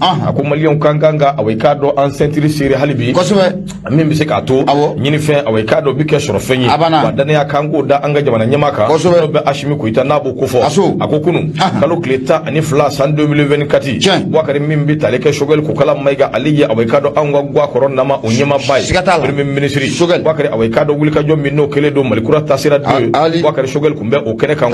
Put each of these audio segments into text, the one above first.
A ko Maliyɛnw kan kan ka, awa, i k'a dɔn, an ceinture serrer hali bi, min bɛ se k'a to ɲinifɛn, awa, i k'a dɔn, bi kɛ sɔrɔ fɛn ye. Wa danaya kan k'o da an ka jamana ɲɛmaa kan, n'o bɛ Asimi Goyita, n'a b'o kofɔ. A ko kunun kalo tile 12 san 2024, Bubakari min bɛ tali kɛ Sogɛli Kokala Mayiga, ale ye, awa, i k'a dɔn, anw ka gwa kɔrɔ nama, o ɲɛmaaba ye, premier ministre Bubakari, awa, i k'a dɔn, wulikajɔ min n'o kɛlen don Mali kura taasira don ye, Bubakari, Sogɛli tun bɛ o kɛnɛ kan.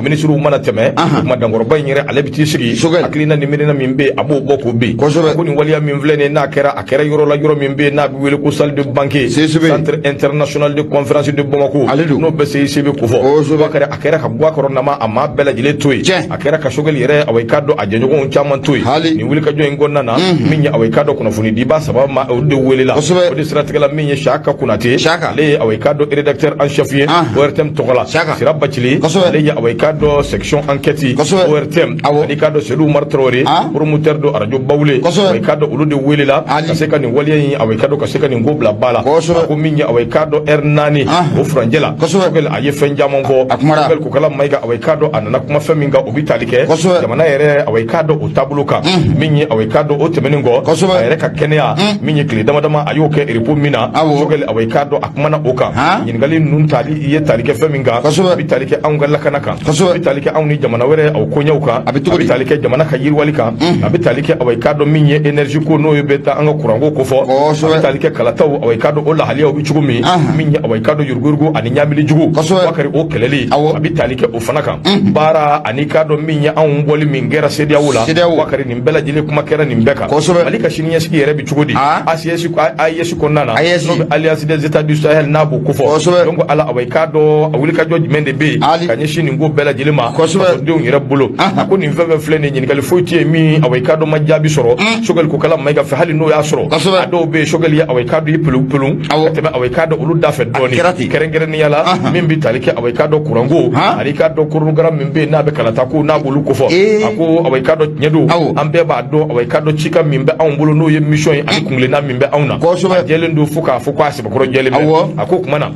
Minisiriw mana tɛmɛ, o kuma dankɔrɔba in yɛrɛ, ale bɛ t'i sigi, hakilina ni miirina min bɛ yen, a b'o bɔ k'o bin. Ko nin waleya min filɛ nin ye, n'a kɛra, a kɛra yɔrɔ la, yɔrɔ min bɛ yen n'a bɛ wele ko salle de banquet, Centre international de conférence de Bamako, n'o bɛ CICB kofɔ. Bubakari, a kɛra ka gwa kɔrɔ nama, a maa bɛɛ lajɛlen to yen. A kɛra ka Sogɛli yɛrɛ, awa, i k'a dɔn, a jɛɲɔgɔnw caman to yen. Nin wulikajɔ in kɔnɔna na, min ye, awa, i k'a dɔn, kunnafoni diba saba ma, olu de welela. O de siratigɛ la, min ye Saka Konate, ale ye, awa, i k'a dɔn, rédacteur en chef ye ORTM tɔgɔ la, Sira Bacili, ale ye, awa, i k'a dɔn, section enquête ORTM, ani k'a dɔn Seydou Umar Traoré, promoteur de radio Bawule, awa, i k'a dɔn, olu de welela ka se ka nin waleya in, awa, i k'a dɔn, ka se ka nin ko bila ba la. A ko min ye, awa, i k'a dɔn, heure 4 o furancɛ la, Sogɛli a ye fɛn caman fɔ. Sogɛli Kokala Mayiga, awa, i k'a dɔn, a nana kuma fɛn min kan, o bɛ tali kɛ jamana yɛrɛ, awa, i k'a dɔn, o taabolo kan. Min ye, awa, i k'a dɔn, o tɛmɛnen kɔ, a yɛrɛ ka kɛnɛya, min ye tile dama dama a y'o kɛ repos min na, Sogɛli, awa, i k'a dɔn, a kumana o kan. Ɲininkali ninnu tali i ye tali kɛ fɛn min kan, a bɛ tali kɛ anw ka lakana kan, a bɛ tali kɛ anw ni jamana wɛrɛ aw koɲɛw kan, a bɛ tali kɛ jamana ka yiriwali kan, a bɛ tali kɛ, awa, i k'a dɔn, min ye énergie ko, n'o ye bɛ taa an ka kuranko kofɔ, a bɛ tali kɛ kalataw, awa, i k'a dɔn, o lahaliyaw bɛ cogo min, min ye, awa, i k'a dɔn, yuruguyurugu ani ɲamili jugu, Bakari, o kɛlɛli, a bɛ tali kɛ o fana kan, baara ani k'a dɔn min ye anw bɔli min kɛra CEDEAO la. Bakari, nin bɛɛ lajɛlen kuma kɛra nin bɛɛ kan. Mali ka siniɲɛsigi yɛrɛ bɛ cogo di AES, AES kɔnɔna na, n'o bɛ Alliance des États du Sahel, n'a b'o kofɔ? Donc ala, awa, i k'a dɔn, a wulikajɔ jumɛn de bɛ yen ka ɲɛsin nin ko bɛɛ lajɛlen ma fasodenw yɛrɛ bolo? A ko nin fɛn fɛn filɛ nin ye, ɲininkali foyi tɛ yen min, awa, i k'a dɔn, ma jaabi sɔrɔ Sogɛli Kokala Mayiga fɛ, hali n'o y'a sɔrɔ a dɔw bɛ yen, Sogɛli ye, awa, i k'a dɔn, i pelu pelu ka tɛmɛ, awa, i k'a dɔn, olu da fɛ dɔɔnin, kɛrɛnkɛrɛnnenya la min bɛ tali kɛ, awa, i k'a dɔn, kuranko ani i k'a dɔn chronogramme min bɛ yen n'a bɛ kalata ko, n'a b'olu kofɔ. A ko, awa, i k'a dɔn, tiɲɛ don, an bɛɛ b'a dɔn, awa, i k'a dɔn, cikan min bɛ anw bolo, n'o ye mission ye, ani kungilenna min bɛ anw na, a jɛlen don fo k'a fɔ k'a sɛbɛkɔrɔ jɛlen bɛ. A ko tuma na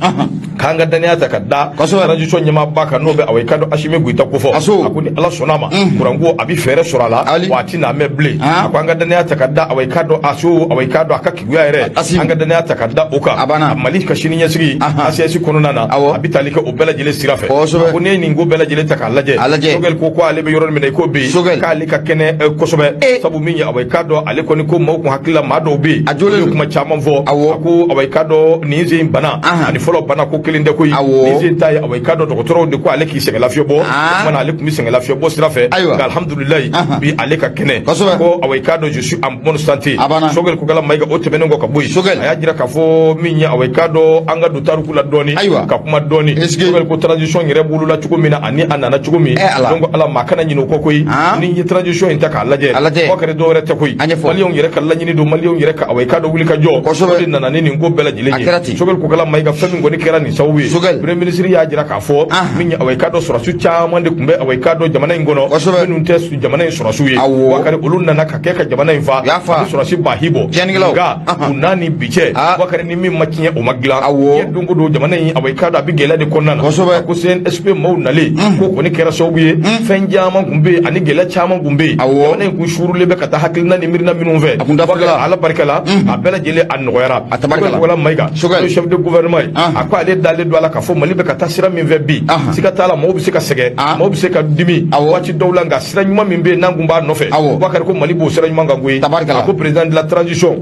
k'an ka danaya ta ka da transition ɲɛmaaba kan, n'o bɛ, awa, i k'a dɔn, Asimi Goyita kofɔ. A ko ni Ala sɔnna a ma, kuranko a bɛ fɛɛrɛ sɔrɔ a la, wa a tɛna mɛn bilen. A ko an ka danaya ta ka da, awa, i k'a dɔn, aso, awa, i k'a dɔn, a ka keguya yɛrɛ, an ka danaya ta ka da o kan. Mali ka sini ɲɛsigi AES kɔnɔna na, a bɛ tali kɛ o bɛɛ lajɛlen sira fɛ. A ko ne ye nin ko bɛɛ lajɛlen ta k'a lajɛ, Sogɛli ko ale bɛ yɔrɔ min na i ko bi, k'ale ka kɛnɛ kosɛbɛ, sabu min ye, awa, i k'a dɔn, ale kɔni ko maaw kun hakili la, maa dɔw bɛ yen, olu ye kuma caman fɔ. A ko, awa, i k'a dɔn, nin sen bana ani fɔlɔ bana ko kelen tɛ koyi. Nin sen ta ye, awa, i k'a dɔn, dɔgɔtɔrɔw de ko ale k'i sɛgɛn lafiɲɛ bɔ, o tuma na ale tun bɛ sɛgɛn lafiɲɛ bɔ sira fɛ, nka alhamdulilayi, bi ale ka kɛnɛ. Ko, awa, i k'a dɔn, je suis en bonne santé. Sogɛli Kokala Mayiga, o tɛmɛnen kɔ ka bɔ yen, a y'a jira k'a fɔ min ye, awa, i k'a dɔn, an ka don tariku la dɔɔni ka kuma dɔɔni. Sogɛli ko transition yɛrɛ bolola cogo min na ani a nana cogo min, donc ala maa kana ɲinɛ o kɔ koyi. Ni ye transition in ta k'a lajɛ, kɔ kɛra dɔwɛrɛ tɛ koyi, Maliyɛnw yɛrɛ ka laɲini don, Maliyɛnw yɛrɛ ka, awa, i k'a dɔn, wuli ka jɔ, o de nana ni nin ko bɛɛ lajɛlen ye. Sogɛli Kokala Mayiga, fɛn min kɔni kɛra nin sababu ye, premier ministre y'a jira k'a fɔ min ye, awa, i k'a dɔn, sɔrɔdasi caman de tun bɛ, awa, i k'a dɔn, jamana in kɔnɔ, minnu tɛ jamana in sɔrɔdasiw ye. Bakari, olu nana ka kɛ ka jamana in fa, a bɛ sɔrɔdasi bahi bɔ, nka u n'a ni bi cɛ, Bakari, ni min ma tiɲɛ, o ma dilan. Diɲɛ don o don, jamana in, awa, i k'a dɔn, a bɛ gɛlɛya de kɔnɔna na. A ko CNSP maaw nalen ko kɔni kɛra sababu ye, fɛn caman tun bɛ yen ani gɛlɛya caman tun bɛ yen, jamana in kun suurulen bɛ ka taa hakilina ni miirina minnu fɛ, Ala barika la, a bɛɛ lajɛlen a nɔgɔyara. Kokala Mayiga, n'o ye chef de gouvernement ye, a ko ale dalen don a la k'a fɔ Mali bɛ ka taa sira min fɛ bi, siga t'a la, maaw bɛ se ka sɛgɛn, maaw bɛ se ka dimi waati dɔw la, nka sira ɲuman min bɛ yen n'an kun b'a nɔfɛ, Bakari ko Mali b'o sira ɲuman kan koyi. A ko président de la transition,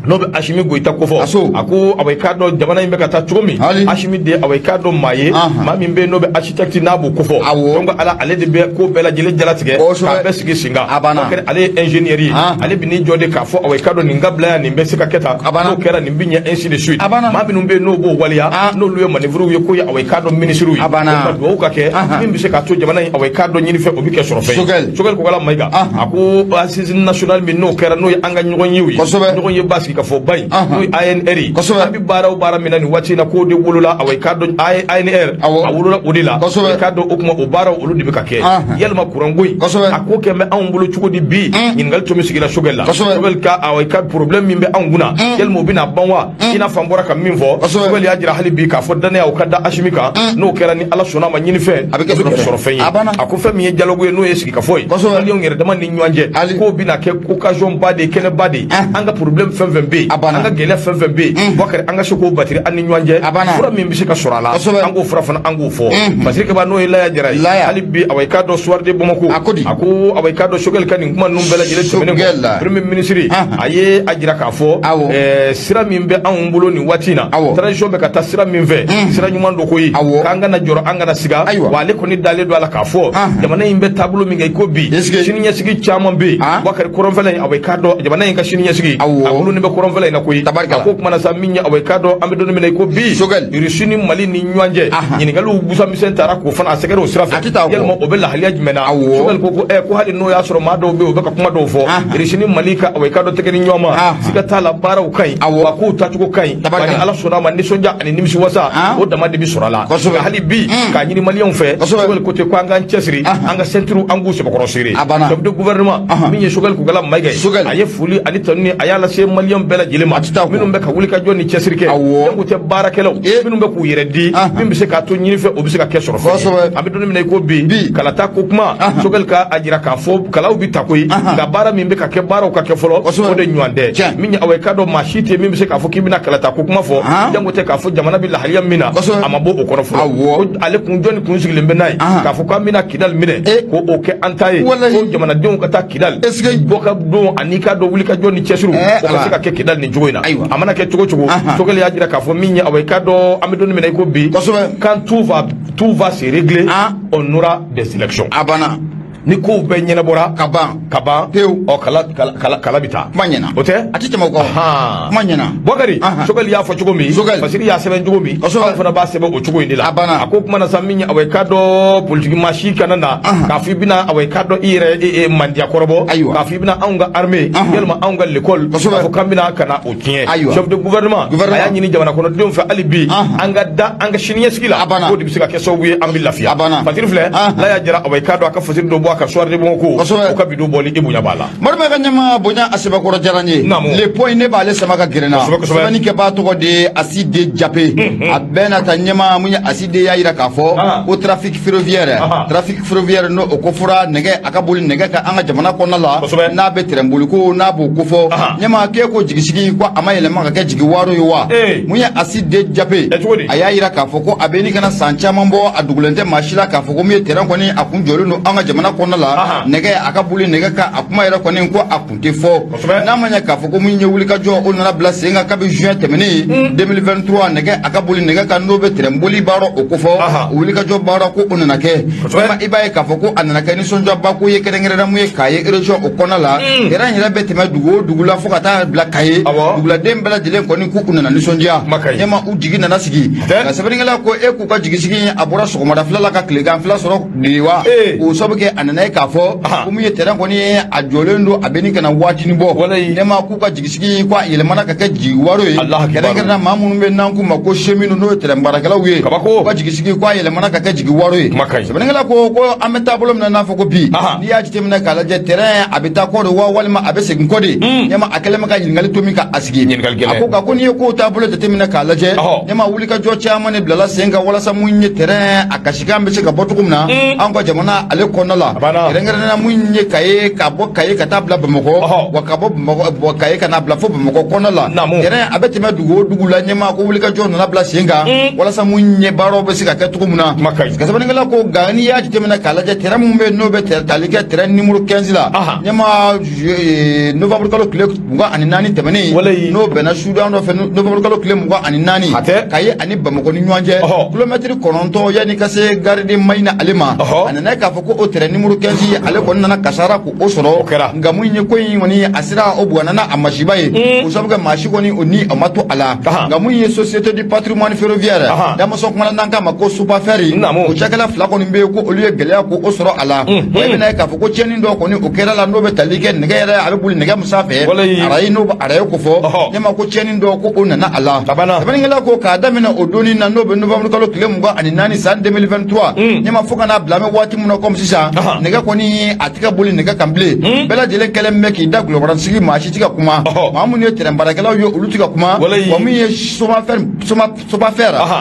n'o bɛ Asimi Goyita kofɔ, a ko, awa, i k'a dɔn, jamana in bɛ ka taa cogo min, Asimi de, awa, i k'a dɔn, maa ye, maa min bɛ yen n'o bɛ architecte, n'a b'o kofɔ. Donc ala, ale de bɛ ko bɛɛ lajɛlen jalatigɛ k'a bɛɛ sigi sen kan. Bakari, ale ye ingénieur ye, ale bɛ n'i jɔ de k'a fɔ, awa, i k'a dɔn, nin ka bila yan, nin bɛ se ka kɛ tan, n'o kɛra nin bɛ ɲɛ, ainsi de suite. Maa minnu bɛ yen n'o b'o waleya, n'olu ye manœuvre ye, ko ye, awa, i k'a dɔn, ministre ye, ka dugawu ka kɛ min bɛ se k'a to jamana in, awa, i k'a dɔn, ɲini fɛ, o bɛ kɛ sɔrɔ fɛn ye. Sogɛli Kokala Mayiga, a ko assise nationale min n'o kɛra, n'o ye an ka ɲɔgɔn yew ye, ɲɔgɔn ye ba sigi ka fɔ ba in, n'o ye ANR ye, an bɛ baara o baara min na nin waati in na, k'o de wolola, awa, i k'a dɔn, ANR a wolola o de la. I k'a dɔn, o tuma o baaraw olu de bɛ ka kɛ. Yalima kuranko in, a ko kɛ bɛ anw bolo cogo di bi? Ɲininkali tun bɛ sigira Sogɛli la. Sogɛli ka, awa, i ka problème min bɛ anw kunna, yalima o bɛna ban wa? I n'a fɔ an bɔra ka min fɔ, Sogɛli y'a jira hali bi k'a fɔ fɔ danaya o ka da Asimi kan, n'o kɛra, ni Ala sɔnna a ma, ɲinifɛn A bɛ kɛ sɔrɔfɛn ye. A banna. A ko fɛn min ye dialogue ye, n'o ye sigikafɔ ye Maliyɛnw yɛrɛ dama ni ɲɔgɔn cɛ, k'o bɛna kɛ occasion ba de ye, kɛnɛba de ye, an ka problème fɛn fɛn bɛ yen, A banna. an ka gɛlɛya fɛn fɛn bɛ yen, Bubakari, an ka se k'o batiri an ni ɲɔgɔn cɛ. A banna. Fura min bɛ se ka sɔrɔ a la, an k'o fura fana, an k'o fɔ. Fasiri Kaba, n'o ye Laya Jara ye, Laya. hali bi, awa, i k'a dɔn, Soir de Bamako, A ko di? A ko, awa, i k'a dɔn, Choguel ka nin kuma ninnu bɛɛ lajɛlen tɛmɛnen Choguel. kɔ, premier ministre a ye a jira k'a fɔ sira min bɛ anw bolo nin waati in na, transition bɛ ka taa sira min fɛ, sira ɲuman don koyi, k'an kana jɔrɔ, an kana siga. Wa ale kɔni dalen don a la k'a fɔ jamana in bɛ taabolo min kan i ko bi, sini ɲɛsigi caman bɛ yen. Bakari, kɔrɔnfɛla in, awa, i k'a dɔn, jamana in ka sini ɲɛsigi, a bolo ni bɛ kɔrɔnfɛla in na koyi. Tabarikala. A ko kumana sa, min ye, awa, i k'a dɔn, an bɛ don min na i ko bi, Choguel. Russie ni Mali ni ɲɔgɔn cɛ, ɲininkaliw busa misɛn taara k'o fana a sɛgɛrɛ o sira fɛ. A tɛ taa o kɔ. Yalima o bɛ lahaliya jumɛn na? Choguel ko hali n'o y'a sɔrɔ maa dɔw bɛ yen, u bɛ ka kuma dɔw fɔ, Russie ni Mali ka, awa, i k'a dɔn, tɛgɛ ni ɲɔgɔn ma, siga t'a la, baaraw ka ɲi, wa kow taacogo ka ɲi. Tabarikala. Wa ni Ala sɔnna a ma, nisɔndiya ani nimisiwasa, o dama de bɛ sɔrɔ a la. Nka hali bi, k'a ɲini Maliyɛnw fɛ, Choguel ko ten ko an k'an cɛsiri, an ka ceinture, an k'u sɛbɛkɔrɔ serrer. A banna. Chef de gouvernement min ye Choguel Kokalla Maïga ye, Choguel. a ye foli ani tanuni a y'a lase Maliyɛn bɛɛ lajɛlen ma A tɛ taa o kɔ. minnu bɛ ka wuli ka jɔ ni cɛsiri kɛ, jango tɛ baarakɛlaw minnu bɛ k'u yɛrɛ di, min bɛ se k'a to ɲinifɛn, o bɛ se ka kɛ sɔrɔ fɛn ye. An bɛ don min na i ko bi, Bi. kalata ko kuma, Choguel ka a jira k'a fɔ kalaw bɛ ta koyi, nka baara min bɛ ka kɛ, baaraw ka kɛ fɔlɔ, o de ɲɔgɔn tɛ. Min ye, awa, i k'a dɔn, maa si tɛ min bɛ se k'a fɔ k'i bɛna kalata ko kuma fɔ, jango tɛ k'a fɔ jamana bɛ lahaliya min na, a ma bɔ o kɔnɔ fɔlɔ. Ko ale kun jɔnni kun sigilen bɛ n'a ye k'a fɔ k'an bɛna Kidali minɛ ko o kɛ an ta ye, ko jamanadenw ka taa Kidali bɔ ka don ani k'a dɔn wuli ka jɔ ni cɛsiriw, o ka Ala. se ka kɛ Kidali nin cogo in na. Ayiwa. A mana kɛ cogo cogo, Choguel y'a jira k'a fɔ min ye, awa, i k'a dɔn, an bɛ don min na i ko bi, quand tout va se régler, on aura des élections. A banna. Ni kow bɛɛ ɲɛnabɔra Ka ban. ka ban, Pewu. Ɔ, kala bɛ taa. Kuma ɲɛna. O tɛ? A tɛ tɛmɛ o kan. Kuma ɲɛna. Bɔkari, Choguel y'a fɔ cogo min, Choguel. Fasiri y'a sɛbɛn cogo min, anw fana b'a sɛbɛn o cogo in de la. A banna. A ko kuma na sa, min ye, awa, i k'a dɔn, politiki maa si kana na k'a fɔ i bɛna, awa, i k'a dɔn, i yɛrɛ mandiya kɔrɔbɔ, k'a fɔ i bɛna anw ka armée, yalima anw ka l'école, k'a fɔ k'an bɛna ka na o tiɲɛ. Ayiwa. Chef de gouvernement, Gouvernement. a y'a ɲini jamana kɔnɔdenw fɛ hali bi, an ka da an ka siniɲɛsigi la, A banna. k'o de bɛ se ka kɛ sababu ye an bɛ lafiya. A banna. Fasiri filɛ, Laya Jara, awa, i k'a dɔn, a ka fasiri dɔ bɔ a ka Soir de Bamako, o ka vidéo bɔli, i bonya b'a la. Marima ka ɲɛma bonya a sɛbɛkɔrɔ diyara n ye. Naamu. Le Point, ne b'ale sama ka gɛrɛ n na. Kosɛbɛ, kosɛbɛ. Sɛbɛnnikɛbaa tɔgɔ de ye Aside Jape. A bɛɛ n'a ta, ɲɛma mun ye, Aside y'a yira k'a fɔ ko trafic ferroviaire, trafic ferroviaire, n'o o ko fɔra nɛgɛ a ka boli nɛgɛ kan an ka jamana kɔnɔna la, n'a bɛ tɛrɛn boli ko n'a b'o kofɔ, ɲɛma k'e ko jigisigi ko a ma yɛlɛma ka kɛ jigi waaro ye wa? Mun ye Aside Jape, Ɛ, cogo di? a y'a yira k'a fɔ ko a bɛ ni kana san caman bɔ, a dugulen tɛ maa si la k'a fɔ ko min ye tɛrɛn kɔni a kun jɔlen don an ka jamana kɔnɔna la, nɛgɛ a ka boli nɛgɛ kan, a kuma yɛrɛ kɔni ko a kun tɛ fɔ. N'a ma ɲɛ k'a fɔ ko min ye wulikajɔ o nana bila sen kan kabi juin tɛmɛnen 2023, nɛgɛ a ka boli nɛgɛ kan, n'o bɛ tɛrɛn boli baara o kofɔ, o wulikajɔ baara ko o nana kɛ. Vraiment, i b'a ye k'a fɔ ko a nana kɛ nisɔndiyaba ko ye, kɛrɛnkɛrɛnnenya mun ye Kaye région o kɔnɔna la, tɛrɛn yɛrɛ bɛ tɛmɛ dugu o dugu la fo ka taa bila Kaye, duguladen bɛɛ lajɛlen kɔni k'u nana nisɔndiya. Kuma ka ɲi. Ɲɛma u jigi nana sigi. Tɛ? Nka sɛbɛnnikɛla ko e k'u ka jigisigi a bɔra sɔgɔmada fila la ka tilegan fila sɔrɔ de wa? K'o sababu kɛ a nana ye k'a fɔ ko mun ye tɛrɛn kɔni ye a jɔlen don, a bɛ ni ka na waatinin bɔ. Ɲɛma k'u ka jigisigi ko a yɛlɛmana ka kɛ jigi waro ye. Alahu akibaru. Kɛrɛnkɛrɛnnenya maa minnu bɛ n'an k'u ma ko cheminots, n'o ye tɛrɛn baarakɛlaw ye, Kabako. u ka jigisigi ko a yɛlɛmana ka kɛ jigi waro ye. Kuma ka ɲi. Sɛbɛnnikɛla ko an bɛ taabolo min na n'a fɔ ko bi, n'i y'a jateminɛ k'a lajɛ, tɛrɛn a bɛ taa kɔ de wa, walima a bɛ segin kɔ de? Ɲɛma a kɛlen bɛ ka ɲininkali to min ka a sigi. Ɲininkali gɛlɛn. A ko nka ko n'i ye kow taabolo jateminɛ k'a lajɛ, ɲɛma wulikajɔ caman de bilala sen kan walasa mun ye tɛrɛn a kasikan bɛ se ka bɔ cogo min na an ka jamana ale kɔnɔna la, A banna. Kɛrɛnkɛrɛnnenya mun ye Kaye, ka bɔ Kaye ka taa bila Bamakɔ, wa ka bɔ Bamakɔ, bɔ Kaye ka na bila fo Bamakɔ kɔnɔna la, tɛrɛn a bɛ tɛmɛ dugu o dugu la, ɲɛma ko wulikajɔ nana bila sen kan walasa mun ye baaraw bɛ se ka kɛ cogo min na. Kuma ka ɲi. Ka sɛbɛnnikɛla ko nka n'i y'a jateminɛ k'a lajɛ, tɛrɛn mun bɛ yen n'o bɛ tali kɛ tɛrɛn numéro 15 la, ɲɛma novembre kalo tile 24 tɛmɛnen, n'o bɛnna sudan dɔ fɛ, novembre kalo tile 24, A tɛ? Kaye ani Bamakɔ ni ɲɔgɔn cɛ, kilomɛtiri 9 yanni ka se gare de Mayina ale ma, a nana ye k'a fɔ ko o tɛrɛn numéro 15 ale kɔni nana kasara k'o sɔrɔ. O kɛra. Nka mun ye ko in kɔni a sera o bugana n'a a masiba ye, o sababu kɛ maa si kɔni o ni a ma to a la. Nka mun ye Société du patrimoine ferroviaire, damasɔn kumana n'an k'a ma ko Sopafer, o cakɛla fila kɔni bɛ yen ko olu ye gɛlɛya k'o sɔrɔ a la. Wa i bɛna ye k'a fɔ ko tiɲɛni dɔ kɔni o kɛra la, n'o bɛ tali kɛ nɛgɛ yɛrɛ a bɛ boli nɛgɛ min sanfɛ, arayi, n'o bɛ araye ko fɔ, ɲɛma ko tiɲɛni dɔ ko o nana a la. A banna. Sɛbɛnnikɛla ko k'a daminɛ o donni na, n'o bɛ novembre kalo tile 24 san 2023, ɲɛma fo ka n'a bila an bɛ waati min na komi sisan, Nɛgɛ kɔni a tɛ ka boli nɛgɛ kan bilen. Bɛɛ lajɛlen kɛlen bɛ k'i da gulɔbara sigi, maa si tɛ ka kuma. Maa minnu ye terrain baarakɛlaw ye, olu tɛ ka kuma. Wa min ye Somafer,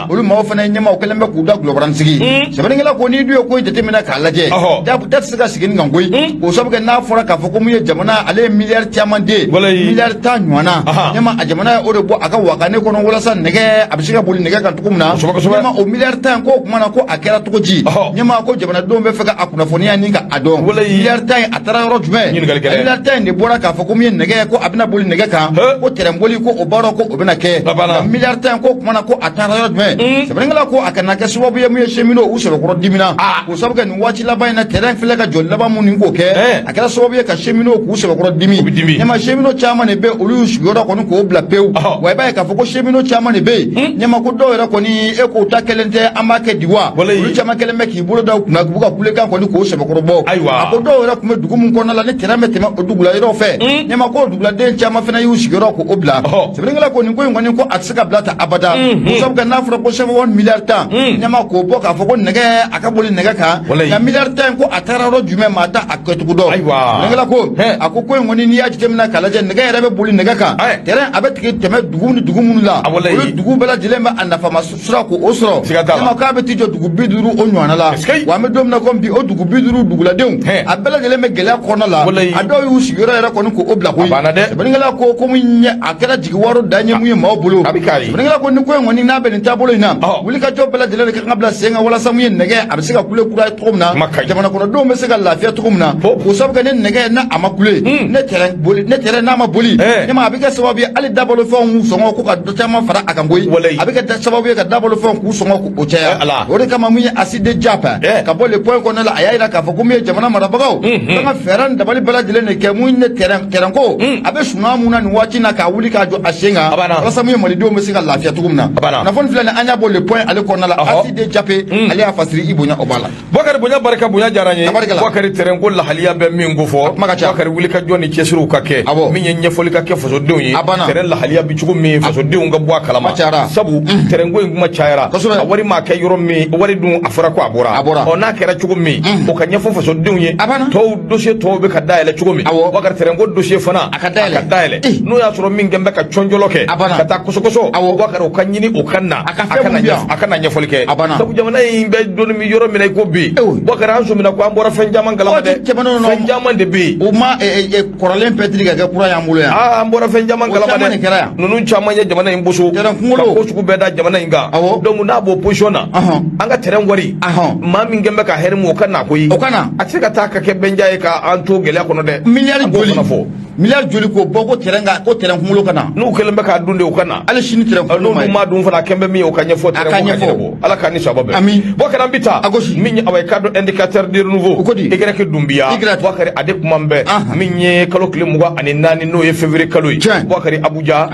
olu maaw fana ɲɛmaaw kɛlen bɛ k'u da gulɔbara sigi. Sɛbɛnnikɛla ko n'i dun ye ko in jateminɛ k'a lajɛ, da tɛ se ka sigi nin kan koyi. K'o sababu kɛ n'a fɔra k'a fɔ ko mun ye jamana ale ye miliyari caman de, miliyari 10 ɲɔgɔn na, ɲɛma a jamana ye o de bɔ a ka wakane kɔnɔ walasa nɛgɛ a bɛ se ka boli nɛgɛ kan cogo min na. Ɲɛma o miliyari 10 ko o kuma na ko a kɛra cogo di? Ɲɛma ko jamanadenw bɛ fɛ ka a kunnafoniya ni ka a dɔn. Miliyari 10 in a taara yɔrɔ jumɛn? Miliyari 10 in de bɔra k'a fɔ ko min ye nɛgɛ ko a bɛna boli nɛgɛ kan, ko terrain boli ko o baara ko o bɛna kɛ. Miliyari 10 ko o kuma na ko a taara yɔrɔ jumɛn? Sɛbɛnnikɛla ko a kana kɛ sababu ye mun ye cheminots u sɛbɛkɔrɔ dimina. K'o sababu kɛ nin waati laban in na, terrain filɛ ka jɔli laban minnu k'o kɛ, a kɛra sababu ye ka cheminots k'u sɛbɛkɔrɔ dimi. Ɲɛma cheminots caman de bɛ, olu y'u sigiyɔrɔ kɔni k'o bila pewu. Wa i b'a ye k'a fɔ ko cheminots caman de bɛ yen, ɲɛma ko dɔw yɛrɛ kɔni e k'o ta kelen tɛ, an b'a kɛ di wa? Olu caman kɛlen bɛ k'i bolo da u kunna, k'u ka kulekan kɔni k'o sɛbɛkɔrɔ bɔ. A ko dɔw yɛrɛ tun bɛ dugu min kɔnɔna la ni terrain bɛ tɛmɛ o dugula yɔrɔ fɛ, ɲɛma ko duguladen caman fana y'u sigiyɔrɔ k'o bila. Sɛbɛnnikɛla ko nin ko in kɔni ko a tɛ se ka bila tan abada. O sabu kɛ n'a fɔra ko CFA miliyari 10, ɲɛma k'o bɔ k'a fɔ ko nɛgɛ a ka boli nɛgɛ kan, nka miliyari 10 in ko a taara yɔrɔ jumɛn, maa t'a a kɛcogo dɔn. Sɛbɛnnikɛla ko a ko ko in kɔni n'i y'a jateminɛ k'a lajɛ, nɛgɛ yɛrɛ bɛ boli nɛgɛ kan, terrain a bɛ tigɛ tɛmɛ dugu ni dugu minnu la, olu dugu bɛɛ lajɛlen bɛ a nafama sira k'o sɔrɔ. Ɲɛma k'a bɛ t'i jɔ dugu 50 o ɲɔgɔnna la. Wa an bɛ don min na komi bi, o dugu 50 duguladenw a bɛɛ lajɛlen bɛ gɛlɛya kɔnɔna la. A dɔw y'u sigiyɔrɔ yɛrɛ kɔni k'o bila koyi. Sɛbɛnnikɛla ko komi a kɛra jigi waro dan ye mun ye maaw bolo. Sɛbɛnnikɛla ko ni ko in kɔni n'a bɛ nin taabolo in na, wulikajɔ bɛɛ lajɛlen de ka kan ka bila sen kan walasa mun ye nɛgɛ a bɛ se ka kule kura ye cogo min na, jamana kɔnɔdenw bɛ se ka lafiya cogo min na. K'o sababu kɛ ni nɛgɛ n'a a ma kule, ne terrain boli, ne terrain n'a ma boli, ɲɛma a bɛ kɛ sababu ye hali dabalofɛnw sɔngɔ ko ka dɔ caman fara a kan koyi. A bɛ kɛ sababu ye ka dabalofɛnw k'u sɔngɔ k'o caya. O de kama mun ye Aside Jap ka bɔ Le Point kɔnɔna la, a y'a jira k'a fɔ ko mun ye jamana marabagaw kan ka fɛɛrɛ ni dabali bɛɛ lajɛlen de kɛ mun ye terrain ko a bɛ sunɔgɔ mun na nin waati in na, k'a wuli k'a jɔ a sen kan walasa mun ye malidenw bɛ se ka lafiya cogo min na. Kunnafoni filɛ nin an y'a bɔ Le Point ale kɔnɔna la. Aside Jap ale y'a fasiri, i bonya o b'a la. Bakari, bonya barika, bonya diyara n ye. Bakari, terrain ko lahaliya bɛ min ko fɔ, Bakari, wuli ka jɔ ni cɛsiriw ka kɛ, min ye ɲɛfɔli ka kɛ fasodenw ye, terrain lahaliya bɛ cogo min, fasodenw ka bɔ a kalama, sabu terrain ko in kuma cayara, a wari maa kɛ yɔrɔ min, wari dun a fɔra ko a bɔra, ɔ n'a kɛra cogo min, o ka ɲɛfɔ fasodenw ye. Tɔw dossier tɔw bɛ ka dayɛlɛ cogo min, Bakari, terrain ko dossier fana a ka dayɛlɛ. N'o y'a sɔrɔ min kɛn bɛ ka cɔnjɔlɔ kɛ ka taa kɔsɔkɔsɔ, Bakari, o ka ɲini o ka na, a ka na ɲɛfɔli kɛ, sabu jamana in bɛ don min yɔrɔ min na i ko bi, Bakari, an sɔmina ko an bɔra fɛn caman kalama dɛ, fɛn caman de bɛ yen. O ma kɔrɔlen pɛntiri ka kɛ kura y'an bolo yan. Aa, an bɔra fɛn caman kalama dɛ, ninnu caman ye jamana in boso ka ko sugu bɛɛ da jamana in kan. Donc n'a b'o position na, an ka terrain wari, maa min kɛn bɛ ka hɛrɛ mu, o ka na koyi. O ka na. A tɛ se ka taa ka kɛ bɛnja ye k'an to gɛlɛya kɔnɔ dɛ. Miliyari joli fɔ, miliyari joli k'o bɔ ko terrain kan, ko terrain kunkolo ka na. N'u kɛlen bɛ k'a dun de, u ka na. Hali sini terrain kunkolo ma ye. N'u m'a dun fana, a kɛn bɛ min ye, o ka ɲɛfɔ. Terrain ko ka ɲɛnabɔ, Ala k'an ni sababa bɛn. Ami. Bɔkari, an bɛ taa. A gosi. Min ye awa i k'a dɔn indicateur du renouveau. O ko di? Y Dunbiya. Y. Bɔkari, ale kuma bɛ. Min ye kalo tile 24, n'o ye février kalo ye. Bɔkari, Abuja.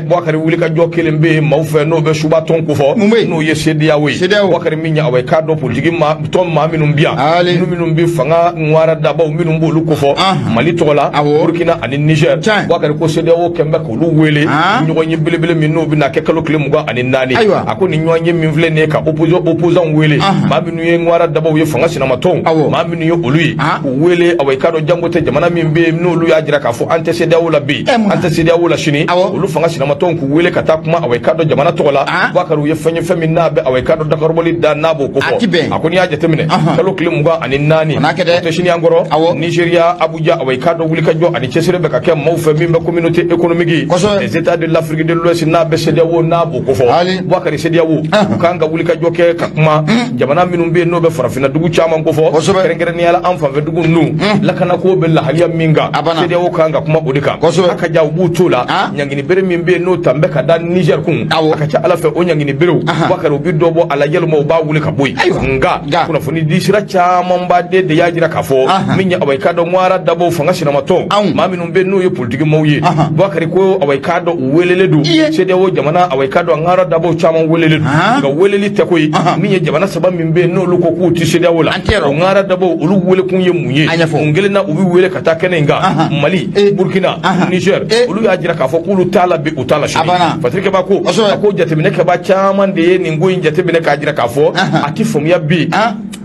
Bɔkari, wulikajɔ kelen bɛ yen maaw fɛ, n'o bɛ suba tɔn kofɔ. Mun bɛ yen? N'o ye CEDEAO ye. CEDEAO. Bɔkari, min ye awa i k'a dɔn politiki ma tɔn maa minnu bi yan. Minnu bɛ fanga ŋwara dabaw minnu b'olu kofɔ. Mali tɔgɔ la. Burkina ani Niger. Bɔkari ko CEDEAO kɛn bɛ k'olu wele. Ɲɔgɔn ye belebele min n'o bɛna kɛ kalo tile 24. A ko nin ɲɔgɔn ye min filɛ nin ye ka opposant wele. Maa minnu ye ŋwara dabaw ye fanga sinamatɔnw. Maa minnu ye olu ye. K'u wele awa i k'a dɔn jango tɛ jamana min bɛ yen n'olu y'a jira k'a fɔ an tɛ CEDEAO la bi. An tɛ CEDEAO la sini. Olu fanga sinamatɔnw k'u wele ka taa kuma awa i k'a dɔn jamana tɔgɔ la. Bɔkari, u ye fɛn ye fɛn min n'a bɛ awa i k'a dɔn dakarobɔli da n'a b'o kofɔ. A ko n'i y'a jateminɛ kalo tile 24. O tɛ sini an kɔrɔ. Nigéria, Abuja, awa i k'a dɔn wulikajɔ ani cɛsiri bɛ ka kɛ maaw fɛ min bɛ communauté économique des états de l'Afrique de l'Ouest n'a bɛ CEDEAO n'a b'o kofɔ. Bɔkari, CEDEAO u kan ka wulikajɔ kɛ ka kuma jamana minnu bɛ yen n'o bɛ farafinna dugu caman kofɔ, kɛrɛnkɛrɛnnenya la an fanfɛ dugu ninnu lakanako bɛ lahaliya min kan, CEDEAO kan ka kuma o de kan. A ka ja u b'u t'o la, ɲangini bere min bɛ yen n'o tan bɛ ka da Niger kun, a ka ca Ala fɛ o ɲangini berew, Bɔkari, u bɛ dɔ bɔ a la yalima u b'a wuli ka bɔ yen. Nka kunnafoni di sira camanba de y'a jira k'a fɔ min ye awa i k'a dɔn ŋwara dabaw fanga sinamatɔn maa minnu bɛ n'u ye politiki maaw ye, Bɔkari ko awa i k'a dɔn u welelen don CEDEAO jamana, awa i k'a dɔn ŋwara dabaw caman welelen don, nka weleli tɛ koyi. Min ye jamana saba min bɛ yen n'olu ko k'u tɛ CEDEAO la, o ŋwara dabaw olu welekun ye mun ye? Mun kelen na u bɛ wele ka taa kɛnɛ in kan? Mali, Burkina, Niger, olu y'a jira k'a fɔ k'olu t'a la bi, u t'a la sini. Fasirikɛba ko a ko jateminɛkɛba caman de ye nin ko in jateminɛ k'a jira k'a fɔ a tɛ faamuya bi.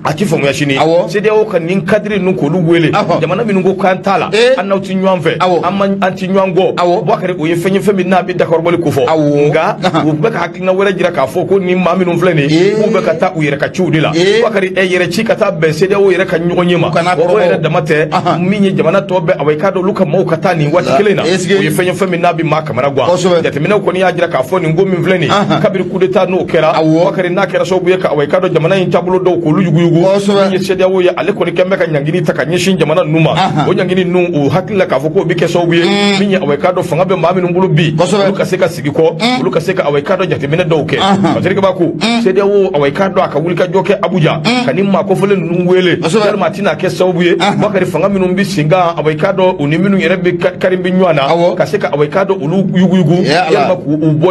A ti faamuya sini. Awɔ. CEDEAO ka nin cadre ninnu k'olu wele, Ɔhɔ. jamana minnu ko k'an t'a la, an n'aw ti ɲɔgɔn fɛ, Awɔ. an man an ti ɲɔgɔn kɔ. Awɔ. Bubakari, o ye fɛn ye, fɛn min n'a bɛ dakɔrɔbɔli ko fɔ. Awɔ. Nka u bɛ ka hakilina wɛrɛ jira k'a fɔ ko nin maa minnu filɛ nin ye, k'u bɛ ka taa u yɛrɛ ka ciw de la. Bubakari, ɛ yɛrɛ ci ka taa bɛn CEDEAO yɛrɛ ka ɲɔgɔn ye ma, Kana o kɔrɔbɔ. yɛrɛ dama tɛ. Min ye jamana tɔ bɛɛ, awa, i k'a dɔn olu ka maaw ka taa nin waati kelen na, Est-ce que- o ye fɛn ye, fɛn min n'a bɛ maa kamana gan. Jateminɛw kɔni y'a jira k'a fɔ nin ko min filɛ nin ye, kabiri coup d'état n'o kɛra, Bubakari, n'a kɛra sababu ye ka, awa, i k'a dɔn jamana in taabolo dɔw k'olu yuguyugu. Min ye CEDEAO ye, ale kɔni kɛn bɛ ka ɲangini ta ka ɲɛsin jamana ninnu ma. O ɲangini ninnu, u hakili la k'a fɔ k'o bɛ kɛ sababu ye, min ye, awa, i k'a dɔn fanga bɛ maa minnu bolo bi, olu ka se ka sigi kɔ, olu ka se ka, awa, i k'a dɔn jateminɛ dɔw kɛ. Patrick b'a ko CEDEAO, awa, i k'a dɔn a ka wulikajɔ kɛ Abuja ka nin maa kofɔlen ninnu wele, yalima a tɛna kɛ sababu ye, Bakari, fanga minnu bɛ sen kan, awa, i k'a dɔn u ni minnu yɛrɛ bɛ kari bɛ ɲɔgɔn na, ka se ka, awa, i k'a dɔn olu yuguyugu, yalima k'u bɔ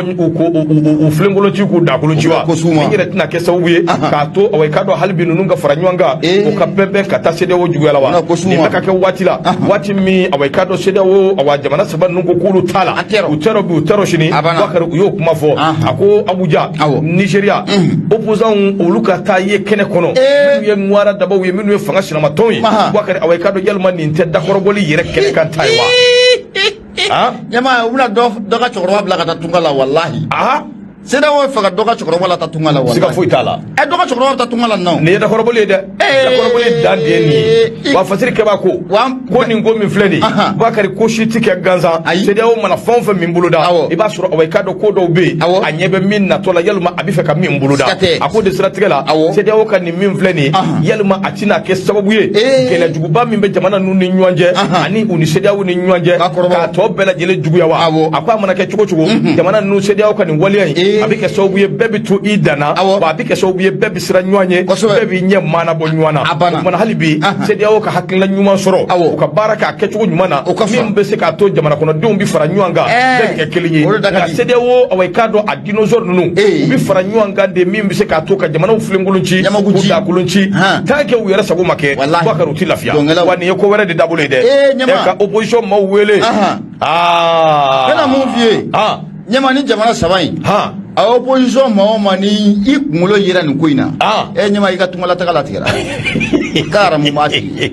u filenkolon ci, k'u dakolon ci wa? Nin yɛrɛ tɛna kɛ sababu ye k'a to, awa, i k'a dɔn hali bi ninnu ka fara ɲɔgɔn kan, u ka pɛnpɛn ka taa CEDEAO juguya la wa? Nin bɛ ka kɛ waati la, waati min, awa, i k'a dɔn CEDEAO, awa, jamana saba ninnu ko k'olu t'a la, u tɛ bi, u tɛ sini. Bakari, u y'o kuma fɔ, a ko Abuja, Nigéria opposants, olu ka taa ye kɛnɛ kɔnɔ, minnu ye ŋwara dabaw ye, minnu ye fanga sinamatɔnw ye. Bakari, awa, i k'a dɔn yalima nin tɛ dakɔrɔbɔli yɛrɛ kɛnɛ kan ta ye wa? Ɲama, u bɛna dɔ ka cɛkɔrɔba bila ka taa tunga la, walahi. CEDEAO bɛ fɛ ka dɔ ka cɛkɔrɔba la taa tunga la. Siga foyi t'a la. Ɛ, dɔ ka cɛkɔrɔba bɛ taa tunga la nɔ. Nin ye dakɔrɔbɔli ye dɛ, dakɔrɔbɔli dan de ye nin ye wa. Fasiri kɛba ko ko nin ko min filɛ nin ye, Bakari, ko si ti kɛ gansan. CEDEAO mana fɛn o fɛn min boloda, i b'a sɔrɔ, awa, i k'a dɔn ko dɔw bɛ yen, a ɲɛ bɛ min natɔ la, yalima a bɛ fɛ ka min boloda. A ko de siratigɛ la, CEDEAO ka nin min filɛ nin ye, yalima a tɛna kɛ sababu ye, gɛlɛyajuguba min bɛ jamana ninnu ni ɲɔgɔn cɛ ani u ni CEDEAO ni ɲɔgɔn cɛ, k'a tɔ bɛɛ lajɛlen juguya wa? A ko a mana kɛ cogo cogo, jamana ninnu, CEDEAO ka nin waleya in, a bɛ kɛ sababu ye bɛɛ bɛ to i dan na, wa a bɛ kɛ sababu ye bɛɛ bɛ siran ɲɔgɔn ɲɛ, bɛɛ b'i ɲɛ maana bɔ ɲɔgɔn na. O kumana, hali bi CEDEAO ka hakilina ɲuman sɔrɔ, u ka baara kɛ a kɛcogo ɲuman na, min bɛ se k'a to jamana kɔnɔdenw bɛ fara ɲɔgɔn kan, bɛɛ bɛ kɛ kelen ye. Nka CEDEAO, awa, i k'a dɔn a dinosaure ninnu, u bɛ fara ɲɔgɔn kan de, min bɛ se k'a to ka jamanaw filenkolon ci, k'u dakolon ci, tant que u yɛrɛ sago ma kɛ, Bakari, u tɛ lafiya wa. Nin ye ko wɛrɛ de dabolo ye dɛ, ka opposition maaw wele. Aa, ne na mun f'i ye? Ɲama, ni jamana saba in, a opposition maa o maa ni i kunkolo yera nin ko in na, e ɲama, i ka tungalataga latigɛra k'a haramu b'a tigi.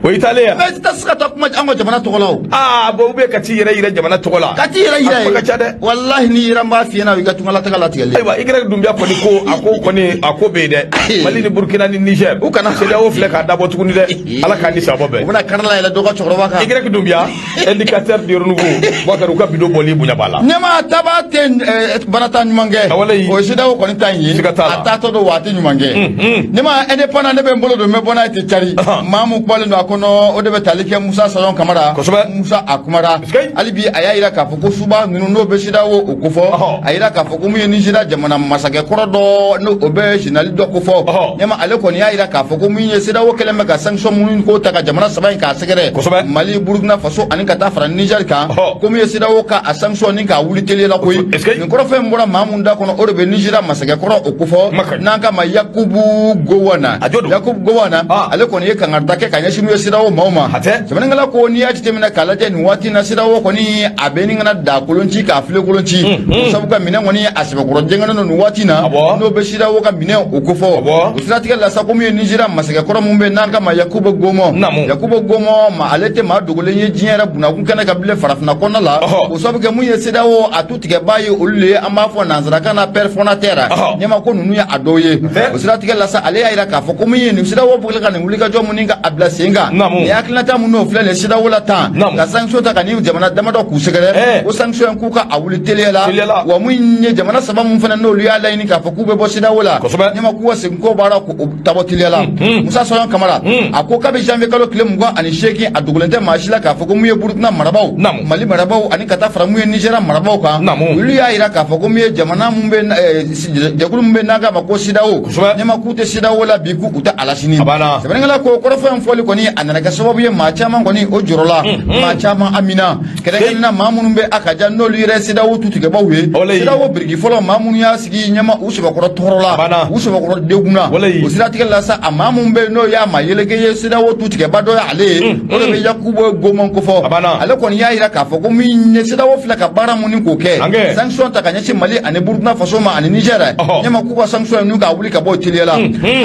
O y'i taalen yan. Mais i tɛ se ka taa kuma an ka jamana tɔgɔ la o. Aa, bon, ou bien ka t'i yɛrɛ yira jamana tɔgɔ la. Ka t'i yɛrɛ yira. A kuma ka ca dɛ. Walahi, n'i yera, n b'a f'i ɲɛna, i ka tungalataga latigɛlen. Ayiwa, Y Dunbiya kɔni ko, a ko kɔni, a ko bɛ yen dɛ, Mali ni Burukina ni Niger, U kana. CEDEAO filɛ k'a dabɔ tuguni dɛ, Ala k'an ni sabɔ bɛn. U bɛna karila yɛlɛ dɔ ka cɛkɔrɔba kan. Y Dunbiya, indicateur du renouveau, Bakari, u ka bidon bɔli bonya b'a la. Ɲama, taba tɛ barata ɲuman kɛ. O ye CEDEAO kɔni ta in ye. Siga t'a la. A taatɔ don wa, a tɛ ɲuman kɛ. Ɲama, indépendant, ne bɛ n bolo don, n bɛ bɔ n'a ye ten cari. Maa mun kumalen don a kɔnɔ, o de bɛ tali kɛ Musa Sayɔn Kamara. Musa a kumara. Hali bi a y'a yira k'a fɔ ko suba ninnu n'o bɛ CEDEAO o kofɔ. A yira k'a fɔ ko mun ye Nizeriya jamana masakɛ kɔrɔ dɔ n'o o bɛ général dɔ kofɔ. Ɲama, ale kɔni y'a yira k'a fɔ ko mun ye CEDEAO kɛlen bɛ ka sanction minnu ko ta ka jamana saba in k'a sɛgɛrɛ. Mali, Burukina Faso ani ka taa fara Niger kan. Ko mun ye CEDEAO ka a sanction ni k'a wuli teliya la koyi. Nin kɔrɔfɔ in bɔra maa mun da kɔnɔ, o de bɛ Nizeriya masakɛ kɔrɔ o kofɔ n'an k'a ma Yakubu Gowana. Yakubu Gowana, ale kɔni ye kangarida kɛ ka ɲɛsin mun ye CEDEAO maaw ma. Sɛbɛnnikɛla ko n'i y'a jateminɛ k'a lajɛ nin waati in na, CEDEAO kɔni a bɛ ni kana da kolon ci k'a file kolon ci. O sabu ka minɛn kɔni a sɛbɛkɔrɔ jɛngɛnnen don nin waati in na, n'o bɛ CEDEAO ka minɛn o kofɔ. O siratigɛ la sa, ko mun ye Nizeriya masakɛ kɔrɔ mun bɛ n'an k'a ma Yakubu Gomɔ. Yakubu Gomɔ ma, ale tɛ maa dogolen ye diɲɛ yɛrɛ bunakun kɛnɛ kan bilen farafinna kɔnɔna la. O sabu kɛ mun ye CEDEAO a tu tigɛbaa ye, olu le ye an b'a fɔ nansarakan na père fondateur. Ɲɛma, ko ninnu ye a dɔw ye. O siratigɛ la sa, ale y'a yira k'a fɔ ko mun ye nin CEDEAO bɔlen ka nin wulikajɔ mun ka a bila sen kan, nin hakilinata mun n'o filɛ nin CEDEAO la tan, ka sanction ta ka nin jamana damadɔ k'u sɛgɛrɛ, ko sanction k'u ka a wuli teliya la wa. Mun ye jamana saba mun fana n'olu y'a laɲini k'a fɔ k'u bɛ bɔ CEDEAO la, ɲɛma, k'u ka segin ko baara k'o tabɔ teliya la. Musa Sɔyɔn Kamara a ko kabi janvier kalo tile 28, a dogolen tɛ maa si la k'a fɔ ko mun ye Burukina marabaaw, Mali marabaaw ani ka taa fara mun ye Nizeriya marabaaw kan, olu y'a yira k'a fɔ ko mun ye jamana mun bɛ jɛkulu mun bɛ n'an k'a ma ko CEDEAO, ɲɛma, k'u tɛ CEDEAO la bi, k'u tɛ a la sini. Sɛbɛnnikɛla ko kɔrɔfɔ in fɔli kɔni kɔni a nana kɛ sababu ye maa caman kɔni o jɔrɔla, maa caman amina, kɛrɛnkɛrɛnnenya maa minnu bɛ a ka ja n'olu yɛrɛ CEDEAO tutigɛbaw ye. CEDEAO biriki fɔlɔ, maa minnu y'a sigi ɲɛma, u sɛbɛkɔrɔ tɔɔrɔ la, u sɛbɛkɔrɔ degun na. O siratigɛ la sa, a maa minnu bɛ yen n'o y'a maa yeleke ye, CEDEAO tutigɛba dɔ ye ale ye, o de bɛ Yakubu Gomɔn kofɔ. Ale kɔni y'a jira k'a fɔ ko min ye CEDEAO filɛ ka baara mun ni k'o kɛ, sanction ta ka ɲɛsin Mali ani Burukina Faso ma ani Niger ɲɛma, k'u ka sanction ninnu k'a wuli ka bɔ teliya la.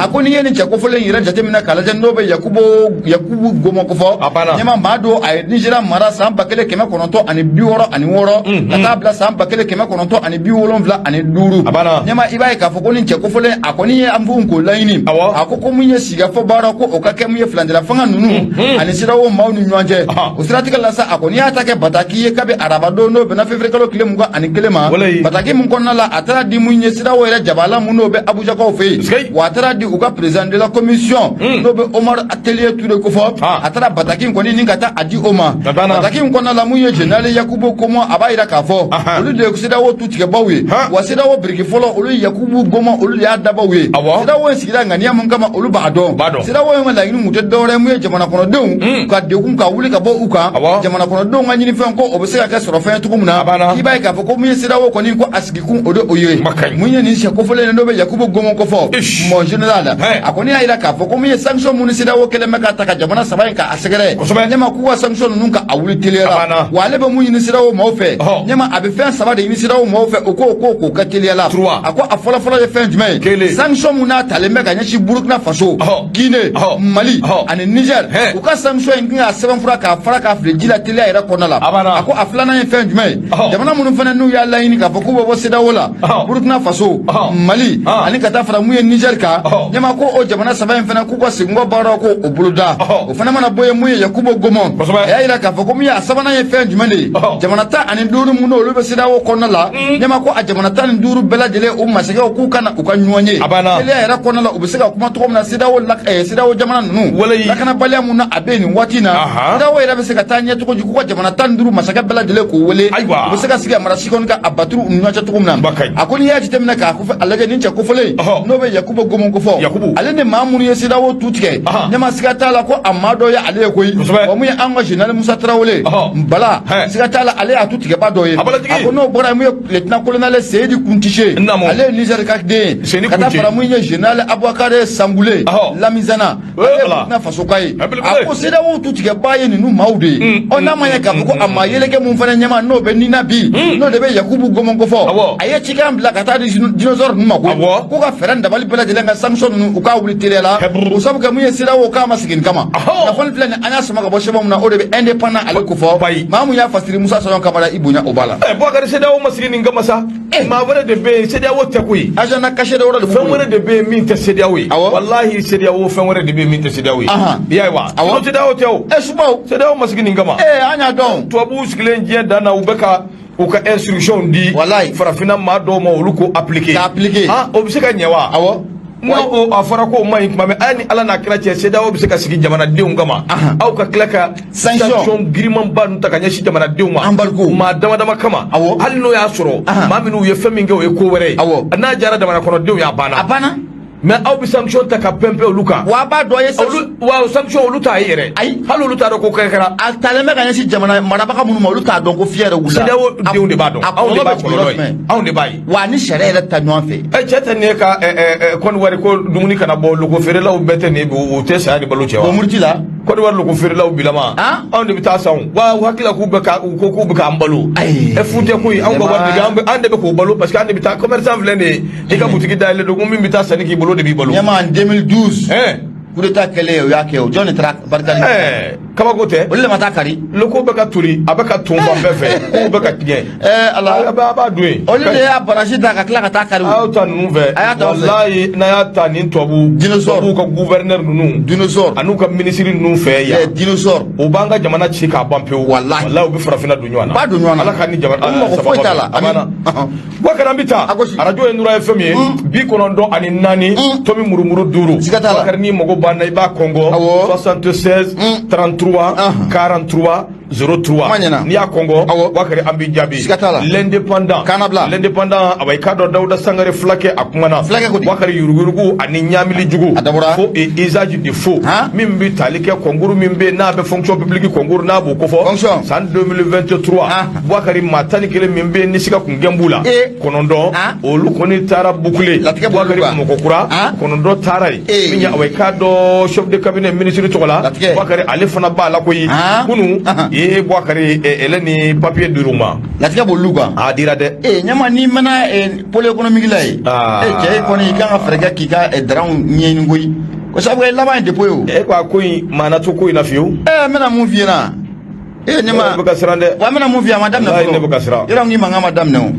A ko n'i ye nin cɛ kofɔlen yɛrɛ jateminɛ k'a lajɛ, n'o bɛ Yakubu Gomɔn kofɔ ɲɛma, maa don a ye Nizeriya mara san 1966 ka taa bila san 1975. Ɲɛma, i b'a ye k'a fɔ ko nin cɛ kofɔlen, a kɔni ye an f'u k'o laɲini. A ko ko mun ye sigikafɔ baara, ko o ka kɛ mun ye furancɛla fanga ninnu ani CEDEAO maaw ni ɲɔgɔn cɛ. O siratigɛ la sa, a kɔni y'a ta kɛ bataki ye kabi arabadon, n'o bɛnna février kalo tile 21 ma. Bataki mun kɔnɔna la, a taara di mun ye CEDEAO yɛrɛ jabala mun n'o bɛ Abujakaw fɛ yen, wa a taara di u ka président de la commission, n'o bɛ Omar Teliye Ture kofɔ. A taara bataki in kɔni ni ka taa a di o ma. Bataki in kɔnɔna la, mun ye général Yakubu Gomɔn, a b'a jira k'a fɔ olu de ye CEDEAO tutigɛbaw ye, wa CEDEAO biriki fɔlɔ, olu Yakubu Gomɔn, olu de y'a dabaw ye. CEDEAO in sigira ŋaniya mun kama, olu b'a dɔn. CEDEAO in ka laɲini kun tɛ dɔwɛrɛ mun ye jamana kɔnɔdenw ka degun ka wuli ka bɔ u kan, jamana kɔnɔdenw ka ɲinifɛn ko o bɛ se ka kɛ sɔrɔfɛn ye cogo min na. I b'a ye k'a fɔ ko mun ye CEDEAO kɔni ko a sigikun o de o ye. Mun ye nin cɛ kofɔlen n'o bɛ Yakubu Gomɔn kofɔ, mon général, a kɔni y'a jira k'a fɔ ko mun ye sanction minnu CEDEAO kɛlen bɛ ka ta ka jamana saba in ka a sɛgɛrɛ ɲɛma, k'u ka sanction ninnu ka a wuli teliya la. Wa ale bɛ mun ɲini CEDEAO maaw fɛ ɲɛma, a bɛ fɛn saba de ɲini CEDEAO maaw fɛ, o ko k'o kɛ teliya la. A ko a fɔlɔfɔlɔ ye fɛn jumɛn ye? Sanction mun n'a talen bɛ ka ɲɛsin Burukina Faso, Guinée, Mali ani Niger, u ka sanction in k'a sɛbɛnfura k'a fara k'a fili ji la teliya yɛrɛ kɔnɔna la. A ko a filanan ye fɛn jumɛn ye? Jamana minnu fana n'u y'a laɲini k'a fɔ k'u bɛ bɔ CEDEAO la, Burukina Faso, Mali ani ka taa fara mun ye Niger kan, ɲɛma, ko o jamana saba in fana k'u ka segin kɔ baaraw ko o boloda. O fana mana bɔ yen, mun ye Yakubu Gomɔn, a y'a jira k'a fɔ ko mun ye a sabanan ye fɛn jumɛn de ye? Jamana 15 minnu olu bɛ CEDEAO kɔnɔna la, ɲɛma, ko a jamana 15 bɛɛ lajɛlen, u masakɛw k'u ka na u ka ɲɔgɔn ye teliya yɛrɛ kɔnɔna la, u bɛ se ka kuma cogo min na CEDEAO CEDEAO jamana ninnu lakanabaliya mun na a bɛ nin waati in na, CEDEAO yɛrɛ bɛ se ka taa ɲɛ cogo di, k'u ka jamana 15 masakɛ bɛɛ lajɛlen k'u wele, u bɛ se ka sigi a mara si kɔni ka a baturu u ni ɲɔgɔn cɛ cogo min na. A ko n'i y'a jateminɛ k'a a lajɛ, nin cɛ kofɔlen n'o bɛ Yakubu Gomɔn kofɔ, ale ni maa minnu ye CEDEAO tu tigɛ, ɲɛma, siga t'a la ko a maa dɔ ye ale ye koyi. Wa mun ye an ka général Musa Tarawele Bala, siga t'a la ale y'a tu tigɛba dɔ ye. A ko n'o bɔra yen, mun ye lieutenant colonel Seyidi Kuntise, ale ye Niger ka den ye, ka taa fara mun ye général Abubakar Sangule Lamizana, ale ye Burkina Faso ka ye. A ko CEDEAO tu tigɛba ye ninnu maaw de ye. Ɔ, n'a ma ɲɛ k'a fɔ ko a maa yeleke mun fana ɲɛma n'o bɛ Nina bi, n'o de bɛ Yakubu Gomɔn kofɔ, a ye cikan bila ka taa di dinosaure ninnu ma ko k'u ka fɛɛrɛ dabali bɛɛ lajɛlen ka sanction ninnu u k'a wuli teliya la, o sabu kɛ mun ye CEDEAO k'a ma sigi nin kama. Kunnafoni filɛ nin, an y'a sama ka bɔ sɛbɛn min na, o de bɛ Indépendant ale kofɔ. Maa mun y'a fasiri, Musa Saɲɔ Kamara, i bonya o b'a la. Bubakari, CEDEAO ma sigi nin kama sa. Maa wɛrɛ de bɛ yen, CEDEAO tɛ koyi. Agenda caché de wɛrɛ de b'u Fɛn bolo. wɛrɛ de bɛ yen min tɛ CEDEAO ye. Walahi, CEDEAO, fɛn wɛrɛ de bɛ yen min tɛ CEDEAO ye. I y'a ye wa? Sinon CEDEAO tɛ o. Subaw. CEDEAO ma sigi nin kama. An y'a dɔn. Tubabuw sigilen diɲɛ dan na, u bɛ ka u ka instruction di farafinna maa dɔw ma, olu k'o appliquer. K'a appliquer. Ah, o bɛ se ka ɲɛ wa? N'o o a fɔra k'o ma ɲi tuma min, a ni Ala n'a kira cɛ, CEDEAO bɛ se ka sigi jamanadenw kama, aw ka tila ka Sanction. girimanba ninnu ta ka ɲɛsin jamanadenw ma Embargo. maa dama dama kama, hali n'o y'a sɔrɔ maa minnu ye fɛn min kɛ, o ye ko wɛrɛ ye, n'a diyara jamana kɔnɔdenw ye, a banna. A banna. Mais aw bɛ sanction ta ka pɛnpɛn olu kan. Wa a b'a dɔn a ye Olu wa, sanction olu t'a ye yɛrɛ. Ayi. Hali olu t'a dɔn ko kɛ kɛra. A talen bɛ ka ɲɛsin jamana marabaga minnu ma, olu t'a dɔn ko fiɲɛ yɛrɛ wulila. CEDEAO denw de b'a dɔn. A Anw de kɔlɔlɔ b'a bɛ jigin yɔrɔ kɔlɔlɔ ye. jumɛn? Anw de b'a ye. Wa ni sariya yɛrɛ ta ɲɔgɔn fɛ. Cɛ tɛ nin ye ka Côte d'Ivoire ko dumuni kana bɔ, loko feerelaw bɛɛ tɛ nin ye bi, u tɛ saya ni balo cɛ wa? Bɔn, muruti la. Côte d'Ivoire loko feerelaw bilama. Anw de bɛ taa san o. Wa u hakili la k'u bɛ ka u ko k'u bɛ k'an balo. Ayi. Fu tɛ koyi, anw ka wari de bɛ an de bɛ k'o balo, parce que an de bɛ taa, commerçant filɛ nin ye, i ka butigi dayɛlɛ don ko min bɛ taa sanni k'i bolo de b'i balo. Ɲɛma, en 2012, coup d'état kɛlen, o y'a kɛ, o jɔn de taara barikali? Kabako tɛ. Olu de ma taa kari. Loko bɛ ka toli, a bɛ ka ton fan bɛɛ fɛ, kow bɛ ka tiɲɛ. Ala. A b'a dun yen. Olu de y'a barasi ta ka tila ka taa kari. A y'aw ta ninnu fɛ. A y'a ta aw fɛ. Walayi, n'a y'a ta nin tubabu Dinosaure. Tubabuw ka gouverneur ninnu Dinosaure. an'u ka ministre ninnu fɛ yan, dinosaure. U b'an ka jamana ci k'a ban pewu. Walahi. Walahi, u bɛ farafinna don ɲɔgɔn na. U b'a don ɲɔgɔn na. Ala ka ni jamana U mago foyi t'a la. A banna. Bubakari, an bɛ taa. A gosi. Arajo ye Nura FM ye, 94 tomi murumuru 5. Siga t'a la. Bubakari, n'i mago b'an na, i b'a kɔngɔ 76 33 43. 03. Kuma ɲɛna. N'i y'a kɔngɔ, Awɔ. Bakari, an b'i jaabi. Siga t'a la. L'Indépendant. Kannabila. L'Indépendant, awa, i k'a dɔn Dawuda Sangare fulakɛ, a kumana. Fulakɛ ko di? Bakari, yuruguyurugu ani ɲaamili jugu. A dabɔra. Faux et usage de faux. Han? Min bɛ tali kɛ concours min bɛ yen n'a bɛ fonction publique concours n'a b'o kofɔ. Fonction. San 2023. Han. Bakari, maa 11 min bɛ yen ni siga kun gɛn b'u la. Eh. 9 Han? olu kɔni taara boucler. Latigɛ b'olu Bakari, kan. Bamakɔ kura. Han? 9 taara yen. Eh. Min ye, awa, i k'a dɔn chef de cabinet ministre tɔgɔ la. Latigɛ. Bakari, ale fana b'a la koyi. Han? Kunu Ahan. ee Bakari, ele ni papier dir'u ma. Latigɛ b'olu kan. A dira dɛ. Ee ɲama, n'i mɛna pôle économique la yen. Ah. E cɛ, e kɔni, i kan ka fɛɛrɛ kɛ k'i ka daranw ɲɛɲini koyi, ko sabu laban ye dépôt ye o. E ko a ko in maa na to ko in na fiyewu. Ee, n bɛna mun f'i ɲɛna, ee ɲama. Ne bɛ ka siran dɛ. Wa n bɛna mun f'i ye, a ma daminɛ Walayi, fɔlɔ. ne bɛ ka siran. Yɔrɔ ni mankan ma daminɛ o.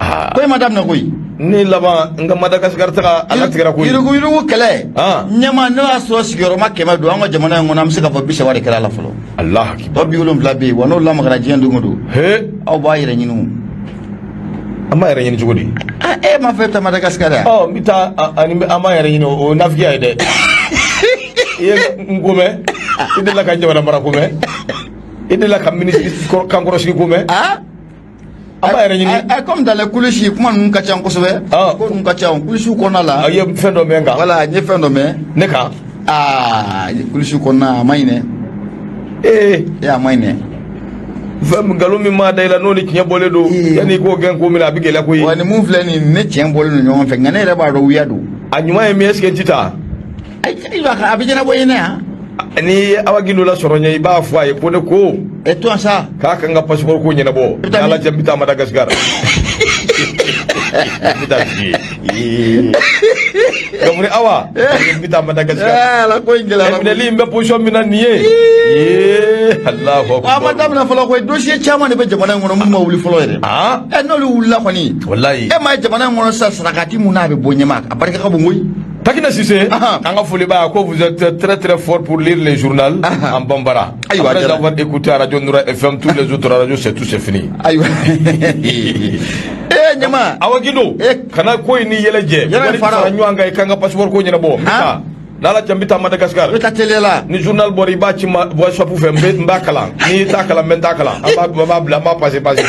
Ah. Ko in ma daminɛ koyi. Ni laban n ka Madagascar taga, a latigɛra koyi. Yurugu yurugu kɛlɛ. Ah. Ɲama, n'o y'a sɔrɔ sigiyɔrɔma 100 don an ka jamana in kɔnɔ, an bɛ se k'a fɔ 30 de kɛra a la fɔlɔ. Allah akibar. Tɔ 70 bɛ yen wa, n'o lamagara diɲɛ don o don. He. Aw b'a yɛrɛ ɲini o. An b'a yɛrɛ ɲini cogo di? Ah, e m'a fɔ e bɛ taa Madagascar yan. Ɔ, n bɛ taa ani an b'a yɛrɛ ɲini, o ye nafigiya ye dɛ. I ye n ko mɛn, i delila ka jamana mara ko mɛn, i delila ka minisiri kankɔrɔsigi ko mɛn. Ah. An b'a yɛrɛ ɲini. Comme dans les coulisses, kuma ninnu ka ca kosɛbɛ. Ah. Ko ninnu ka ca coulisses kɔnɔna la. A ye fɛn dɔ mɛn n kan. Voilà, n ye fɛn dɔ mɛn. Ne kan. Aa, coulisses kɔnɔna a ma ɲi dɛ. Ee. E, a ma ɲi dɛ. Fɛn min, nkalon min maa da i la, n'o ni tiɲɛ bɔlen don, Ee. yanni i k'o gɛn ko min na, a bɛ gɛlɛya koyi. Wa ni mun filɛ nin, ne tiɲɛ bɔlen don ɲɔgɔn fɛ, nka ne yɛrɛ b'a dɔn wuya don. A ɲuman ye min ye, est ce que n ti taa? Ayi, a bɛ ɲɛnabɔ i ɲɛna yan. Ni ye Awa Gindo lasɔrɔ ɲɛ, i b'a fɔ a ye ko ne ko E to yan sa. k'a ka n ka passeport ko ɲɛnabɔ. I bɛ taa Ni Ala min? cɛ, n bɛ taa Madagascar, n bɛ taa sigi yen. Gafuri Awa, n bɛ taa Madagascar. Ɛɛ Ala, ko in gɛlɛyara. Minɛli in bɛ position min na nin ye, ee Alahu Wa a ma akubar. daminɛ fɔlɔ koyi, dossier caman de bɛ jamana in kɔnɔ mun ma wuli fɔlɔ yɛrɛ. Ah. Ɛ, n'olu wulila kɔni. Walayi. E ma ye jamana in kɔnɔ sisan, sarakati mun n'a bɛ bɔ ɲɛma, a barika ka bon koyi. Takina Sissé, Ahan. an ka foli b'a ye, ko vous êtes très très fort pour lire les journaux Ahan. en bambara. Ayiwa, Après jara. avoir écouté Radio Noura FM, tous les autres radios, c'est tout, c'est fini. Ayiwa. Ee ɲama. Awa Gindo, Eh. kana ko in ni yɛlɛ jɛ. Yɛlɛ Wari fara. fara ɲɔgɔn kan, i kan ka passeport ko ɲɛnabɔ. N bɛ taa. N'Ala cɛ, n bɛ taa Madagascar. I bɛ taa teliya la. Ni journal bɔra, i b'a ci ma WhatsApp fɛ, n b'a kalan. N'i t'a kalan, n bɛ n t'a kalan. An b'a bila, an b'a passer passer.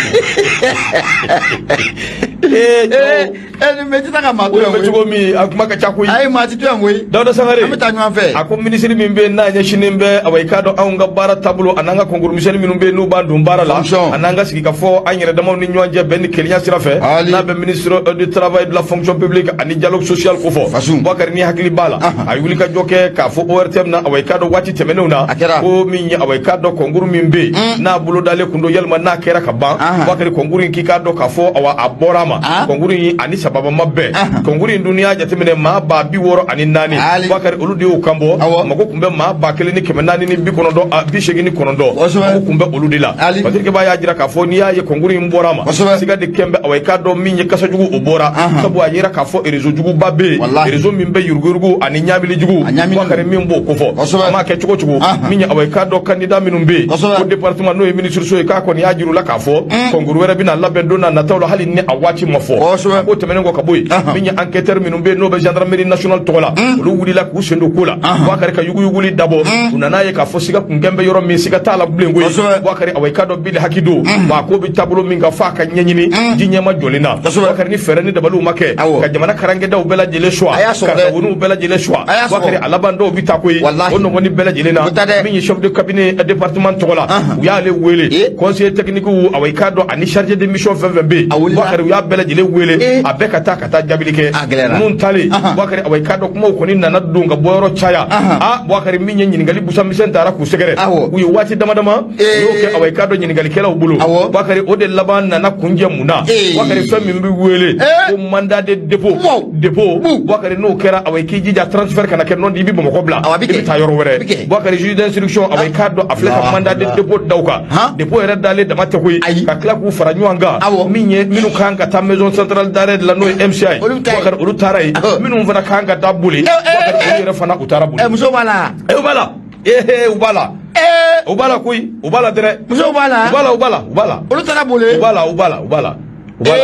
Ee, Ee cɛw, ee, nin bɛɛ tɛ taa ka maa to o yan bɛ koyi. cogo min, a kuma ka ca koyi. Ayi, maa ti to yan koyi. Dawuda Sangare. An bɛ taa ɲɔgɔn fɛ. A ko minisiri min bɛ yen n'a ɲɛsinnen bɛ, awa, i k'a dɔn anw ka baara taabolo an'an ka concours misɛnnin minnu bɛ yen n'u b'an don baara la, Fonction. an'an ka sigi ka fɔ an yɛrɛ damaw ni ɲɔgɔn cɛ bɛn ni kelenya sira fɛ, Ali. n'a bɛ ministre du Travail, de la Fonction publique ani Dialogue social ko fɔ. Fasu. Bakari, ni hakili b'a la, Ahan. a ye wuli ka jɔ kɛ k'a fɔ ORTM na, awa, i k'a dɔn waati tɛmɛnenw na, A kɛra. ko min ye, awa, i k'a dɔn concours min bɛ yen n'a bolo dalen kun don, yalima n'a kɛra ka ban. Ahan. Bakari, concours in, k'i k'a dɔn k'a fɔ, awa, a bɔra a ma. Ah. Concours in ani sababa ma bɛn. Ahan. Concours in dun, n'i y'a jateminɛ, maa 64 000. Ali. Bakari, olu de y'o kan bɔ. Awɔ. Mago tun bɛ maa 1489, 89. Kosɛbɛ. Mago tun bɛ olu de la. Ali. Patrick Ba y'a jira k'a fɔ n'i y'a ye concours in bɔra a ma, Kosɛbɛ. siga de kɛn bɛ, awa, i k'a dɔn min ye kasajugu, o bɔra. Ahan. Sabu a yira k'a fɔ réseau juguba bɛ yen, Walahi. réseau min bɛ yuruguyurugu ani ɲaamili jugu. A ɲaaminen Bakari, min b'o kofɔ. Kosɛbɛ. A m'a kɛ cogo cogo, Ahan. min ye, awa, i k'a dɔn candidat minnu bɛ yen, Kosɛbɛ. ko département n'o ye ministre so ye, k'a kɔni y'a jira u la k'a fɔ concours wɛrɛ bɛna labɛn don n'a nataw la, hali ni a waati ma fɔ. Kosɛbɛ. O tɛmɛnen kɔ ka bɔ yen, Ahan. min ye enquêteur minnu bɛ yen n'o bɛ gendarmerie nationale tɔgɔ la, olu wulila k'u sen don ko la. Bakari, ka yuguyuguli dabɔ, u nana ye k'a fɔ siga kun kɛn bɛ yɔrɔ min, siga t'a la bilen koyi. Kosɛbɛ. Bakari, awa, i k'a dɔn bili haki don wa, a ko bɛ taabolo min kan, f'a ka ɲɛɲini ji ɲɛma jɔlen na. Kosɛbɛ. Bakari, ni fɛɛrɛ ni dabaliw ma kɛ Awɔ. ka jamana karankɛdaw bɛɛ lajɛlen suwa, A y'a sɔgɔ dɛ. karisa woniw bɛɛ lajɛlen suwa, A y'a sɔgɔ. Bakari, a laban dɔw bɛ taa koyi. Walahi. O nɔgɔni bɛɛ lajɛlen U bɛ taa na, dɛ. min ye chef de cabinet département tɔgɔ la, Ahan. u y'ale wele, Eh. conseiller technique, awa, i k'a dɔn ani chargé de mission fɛn fɛn bɛ yen. A wulila. Bakari, u y'a bɛɛ lajɛlen wele, Eh. a bɛɛ ka taa jaabili kɛ. A gɛlɛyara. Ninnu taalen, Ahan. Bakari, awa, i k'a dɔn kumaw kɔni nana don ka bɔyɔrɔ caya. Ahan. A Bakari, min ye ɲininkali busan misɛn taara k'u sɛgɛrɛ, Awɔ. u ye waati dama dama u Eh. y'o kɛ, awa, i k'a dɔn ɲininkalikɛlaw bolo. Awɔ. Bakari, o de laban nana kunjɛ mun na? Eh. Bakari, fɛn min bɛ wele Eh. ko mandat de dépôt, Wow. dépôt. Bu. Bakari, n'o kɛra, awa, i k'i jija transfert kana kɛ, nɔ i bɛ Bamakɔ bila, Awɔ, a bɛ i kɛ. bɛ taa yɔrɔ A bɛ wɛrɛ. kɛ. Bakari, juge d'instruction, awa, i k'a dɔn a filɛ ka Ah. mandat de dépôt da u kan. Han? Dépôt yɛrɛ dalen dama tɛ koyi, Ayi. ka tila k'u fara ɲɔgɔn kan, Awɔ. min ye minnu kan ka taa maison centrale d'arrêt de la, n'o ye MCA ye. Olu bɛ taa yen. Bakari, olu taara yen. Awɔ. Minnu fana kan ka taa boli, Eh, eh, Bakari, eh, olu yɛrɛ fana, u taara boli. Ɛ, muso b'a la. Eh, u b'a la, eh, u b'a la. Ee. U b'a la koyi, u b'a la dɛrɛ. Musow b'a la. U b'a la, u b'a la, u b'a la. Olu taara boli. U b'a la, u b'a la, u b'a la. U b'a la.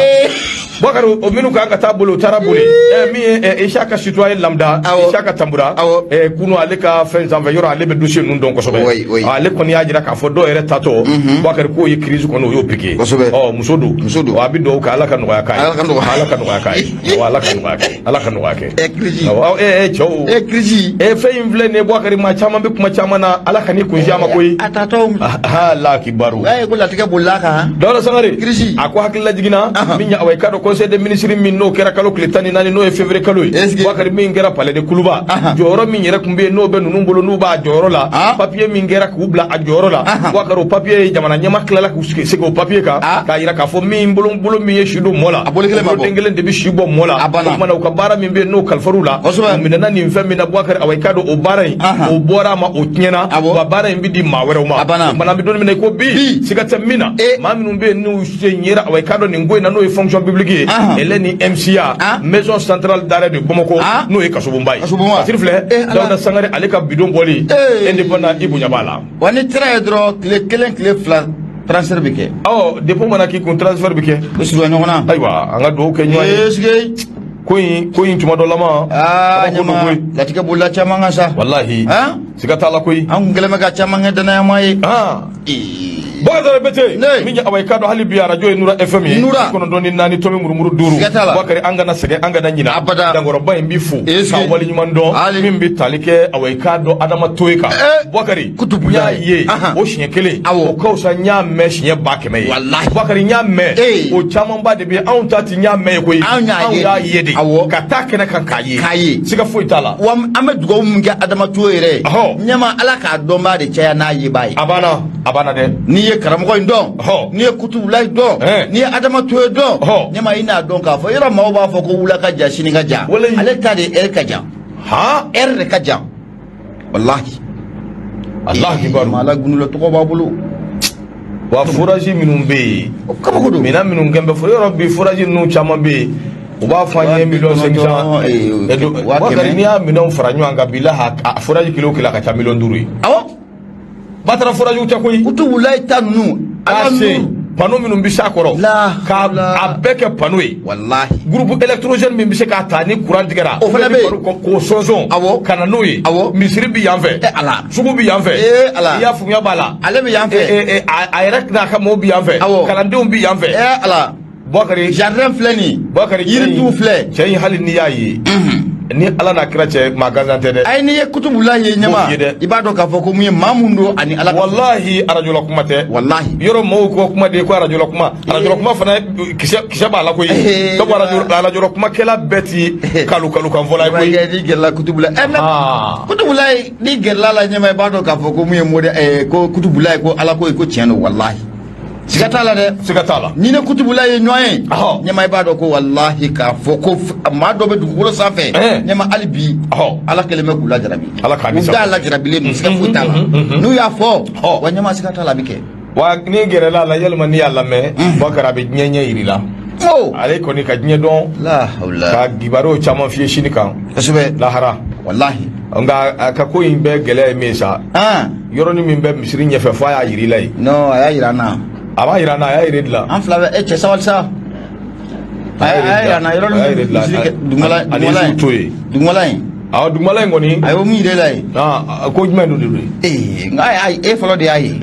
Bakari, o minnu kan ka taa boli, u taara boli. Min ye Isaka citoyen lambda, Isaka Tambura, kunu ale ka fɛn sanfɛ yɔrɔ, ale bɛ dossier ninnu dɔn kosɛbɛ. Ale kɔni y'a jira k'a fɔ dɔw yɛrɛ taatɔ, Bakari, k'o ye crise kɔni, o y'o piqué. Ɔ muso don. Muso don. A bɛ dugawu kɛ, Ala ka nɔgɔya k'a ye. Ala ka nɔgɔya. Ala ka nɔgɔya k'a ye. Awɔ, Ala ka nɔgɔya kɛ. Ala ka nɔgɔya kɛ. Crise. Awɔ, cɛw. Crise. Fɛn in filɛ nin ye, Bakari, maa caman bɛ kuma caman na, Ala ka n'i kun siya ma koyi. A taatɔ. Ha, kibaru. Ko latigɛ bolila kan. Dawuda Sangare. Crise. A ko hakilila jiginna min ye, awa, i k'a dɔn, conseil des ministres min n'o kɛra kalo tile 14, n'o ye février kalo ye. Bakari, min kɛra palais de Kuluba, jɔyɔrɔ min yɛrɛ tun bɛ yen, n'o bɛ ninnu bolo, n'u b'a jɔyɔrɔ la, papier min kɛra k'u bila a jɔyɔrɔ la, Bakari, o papier ye, jamana ɲɛmaa tilala k'u segin o papier kan k'a jira k'a fɔ min bolo bolo min ye si don mɔ la, a bolo kelen ma bɔ, den kelen de bɛ si bɔ mɔ la. A banna. O tuma na, u ka baara min bɛ yen, n'o kalifar'u la, u minɛna nin fɛn min na, Bakari, awa, i k'a dɔn, o baara in, o bɔra a ma, o tiɲɛna, wa baara in bɛ di maa wɛrɛw ma. A banna. O tuma na, an bɛ don min na i ko bi, siga tɛ min na, maa minnu bɛ yen, n'u sen yera, awa, i k'a dɔn, nin ko in na, n'o ye fonction publique ye, ele ni MCA, maison centrale d'arrêt de Bamako, n'o ye kasobonba ye. Kasobonba. Masiri filɛ, Dawuda Sangare, ale ka bidon bɔli indépendant, i bonya b'a la. Wa ni tɛrɛ ye dɔrɔn, tile 1, tile 2, transfert bɛ kɛ. Ɔ, dépôt mana k'i kun, transfert bɛ kɛ. O surunya ɲɔgɔn na. Ayiwa, an ka dugawu kɛ ɲɔgɔn ye. Est-ce Ko in tuma dɔ lama, aa kabako don ɲama koyi. Latigɛ bolila caman kan sa. Walahi, siga t'a la koyi. An kun kɛlen bɛ ka caman kɛ danayama ye. Bakari Bete, Ne. min ye, awa, i k'a dɔn, hali bi arajo ye Nura FM ye, Nura. 94 tomi murumuru 5. Siga t'a la. Bakari, an kana sɛgɛn, an kana ɲina. Abada. Dankɔrɔba in bi fo Est-ce k'a waleɲuman dɔn, Ali. min bɛ tali kɛ, awa, i k'a dɔn, Adama Toye kan. Bakari, Kutubu n y'a ye. ye o siɲɛ kelen, o ka fisa n y'a mɛn siɲɛ 100 000 ye. Walahi. Bakari, n y'a mɛn, o camanba de bɛ yen, anw ta ti n y'a mɛn ye koyi. Anw y'a ye y'a de. ye de. Ka taa kɛnɛ kan k'a ye. K'a ye. Siga foyi t'a la. Wa an bɛ dugawu min kɛ Adama Toye yɛrɛ ye, ɲɛma, Ala k'a dɔnbaa de caya n'a yebaa ye. A banna, a banna dɛ. N'i ye karamɔgɔ in dɔn, n'i ye Kutubulayi dɔn, n'i ye Adama Toye dɔn, ɲɛma, i n'a dɔn k'a fɔ yɔrɔ maaw b'a fɔ ko wula ka jan, sini ka jan, ale ta de ye heure ka jan. Heure de ka jan, walahi. Allah kibaru. Ala gunula tɔgɔ b'a bolo. Wa forage minnu bɛ yen, o kabako don. Minɛn minnu kɛn bɛ fɔ yɔrɔ bi, forage ninnu caman bɛ yen, u b'a fɔ an ye miliyɔn 500. 100 000. N'i y'a minɛnw fara ɲɔgɔn kan, bilahi, a forage kilo o kilo, a ka ca miliyɔn 5 ye. Batara, forage tɛ koyi. Kutubulayi ta ninnu, k'a sen panneau minnu bɛ s'a kɔrɔ, La k'a hawla. a bɛɛ kɛ panneau ye, walahi, groupe électrogène min bɛ se k'a ta ni courant tigɛra, O fana bɛ yen. k'o sɔnsɔn ka na n'o ye. Misiri bɛ yan fɛ, Ala. Sugu bɛ yan fɛ, Ala. i y'a faamuya b'a la. Ale bɛ yan fɛ. A yɛrɛ n'a ka mɔɔw bɛ yan fɛ, kalandenw bɛ yan fɛ. Ala. Bakari, jardin filɛ nin ye. Bakari, yirituw filɛ. Cɛ in, hali n'i y'a ye, ni Ala n'a kira cɛ, maa gansan tɛ dɛ. Ayi, n'i ye Kutubulayi ye, M'o f'i ye ɲɛma, dɛ. I b'a dɔn k'a fɔ ko mun ye maa mun don ani Ala ka Walahi, arajola kuma tɛ. Walahi. Yɔrɔ mɔgɔw ko kuma de ye ko arajola kuma, arajola kuma fana, kisɛ kisɛ b'a la koyi. Sabu arajola kumakɛla bɛɛ ti kalu kalu kan fɔla ye koyi. N'i gɛrɛla Kutubulayi, mais Kutubulayi, n'i gɛrɛla la, ɲɛma, i b'a dɔn k'a fɔ ko mun ye mode ko Kutubulayi, ko Ala ko ye ko tiɲɛ don, walahi, siga t'a la dɛ. Siga t'a la. Ni ne Kutubulayi ye ɲɔgɔn ye, ɲɛma, i b'a dɔn ko walahi k'a fɔ ko maa dɔ bɛ dugukolo sanfɛ, ɲɛma, hali bi Ala kɛlen bɛ k'u lajarabi. Ala k'a ni U da lajarabilen don, siga foyi t'a la. N'u y'a fɔ, wa ɲɛma, siga t'a la, a bɛ kɛ. Wa n'i gɛrɛla a la, yalima n'i y'a lamɛn, Bakari, a bɛ diɲɛ ɲɛ yir'i la. Ale kɔni ka diɲɛ dɔn. La hawla. Ka kibaruw caman f'i ye sini kan. Lahara. Walahi. Nka a ka ko in bɛɛ gɛlɛya ye min ye sa, yɔrɔnin min bɛ misiri ɲɛfɛ, f'a y'a yir'i la yen. Non, a y'a yira an na. A b'a yira an na, a y'a yir'i la. An fila bɛ e cɛ, sabali sa. A y'a yira an na yɔrɔnin A y'a min yir'i la. misiri kɛ dugumala Ani dugumala Isu in. to yen. Dugumala in. Awɔ, dugumala in kɔni. A y'o min yir'e la yen. Ko jumɛn don de don? Ee, nka e fɔlɔ de y'a ye.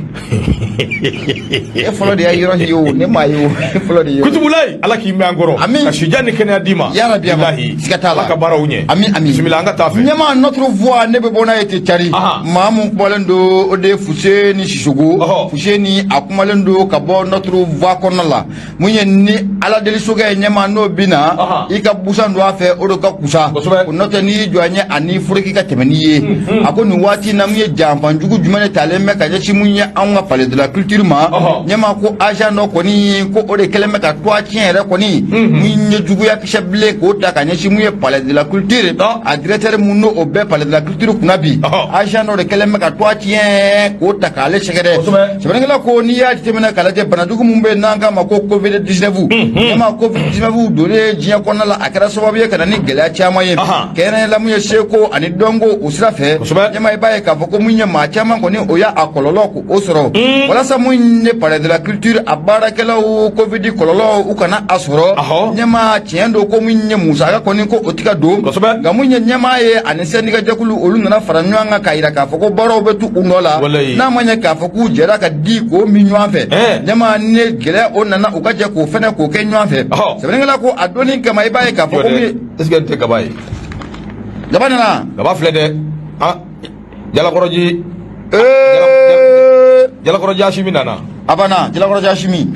E fɔlɔ de y'a yɔrɔ ye o, ne m'a ye o, e fɔlɔ de ye o. Kutubulayi, Ala k'i mɛn an kɔrɔ. Amin. Ka sijan ni kɛnɛya d'i ma. Yarabi, amin. Bilahi. Siga t'a la. Ala ka baaraw ɲɛ. Ami, ami. Bisimila, an ka taa fɛ. Ɲɛma, Notre Voix, ne bɛ bɔ n'a ye ten cari. Maa mun kumalen don, o de ye Fuseni Sisoko. Fuseni, a kumalen don ka bɔ Notre Voix kɔnɔna la. Mun ye ni Ala deli sokɛ ye, ɲɛma, n'o bɛ na, i ka busan don a fɛ, o de ka kusa. O n'o tɛ, n'i y'i jɔ a ɲɛ ani foroki ka tɛmɛ n'i ye. A ko nin waati na, mun ye janfanjugu jumɛn de talen bɛ ka ɲɛsin mun ye anw ka palais de la culture ma? Ɲɛma, ko agent dɔ kɔni, ko o de kɛlen bɛ ka to a tiɲɛ yɛrɛ kɔni, mun ye juguya kisɛ bilen k'o ta ka ɲɛsin mun ye palais de la culture, a directeur mun n'o o bɛɛ palais de la culture kunna bi, agent dɔ de kɛlen bɛ ka to a tiɲɛ k'o ta k'ale sɛgɛrɛ. Sɛbɛnnikɛla ko n'i y'a jateminɛ k'a lajɛ, banajugu mun bɛ yen n'an k'a ma ko Covid 19, ɲɛma, Covid 19 donnen diɲɛ kɔnɔna la, a kɛra sababu ye ka na ni gɛlɛya caman ye, kɛrɛnkɛrɛnnenya la mun ye seko ani dɔnko o sira fɛ. Ɲɛma, i b'a ye k'a fɔ ko mun ye maa caman kɔni, o y'a kɔlɔlɔ k'o sɔrɔ. sɔrɔ walasa mun ye Palais de la culture a baarakɛlaw Covid kɔlɔlɔ u kana a sɔrɔ. Ɲɛmaa, tiɲɛ don ko mun ye musaka kɔni ko o tɛ ka don, nka mun ye ɲɛmaa ye ani syndicat jɛkulu, olu nana fara ɲɔgɔn kan k'a yira k'a fɔ ko baaraw bɛ to u nɔ la, n'a ma ɲɛ k'a fɔ k'u jɛra ka di k'o min ɲɔgɔn fɛ. Ɲɛmaa, ni gɛlɛya o nana, u ka jɛ k'o fɛnɛ k'o kɛ ɲɔgɔn fɛ. Sɛbɛnnikɛla ko a donni kama, i b'a ye k'a fɔ ko mun ye Est ce que nin tɛ Gaba ye? Gaba nana. Gaba filɛ dɛ. Ah, Jalakɔrɔji. Jalakɔrɔji Asimi nana. A banna, Jalakɔrɔji Asimi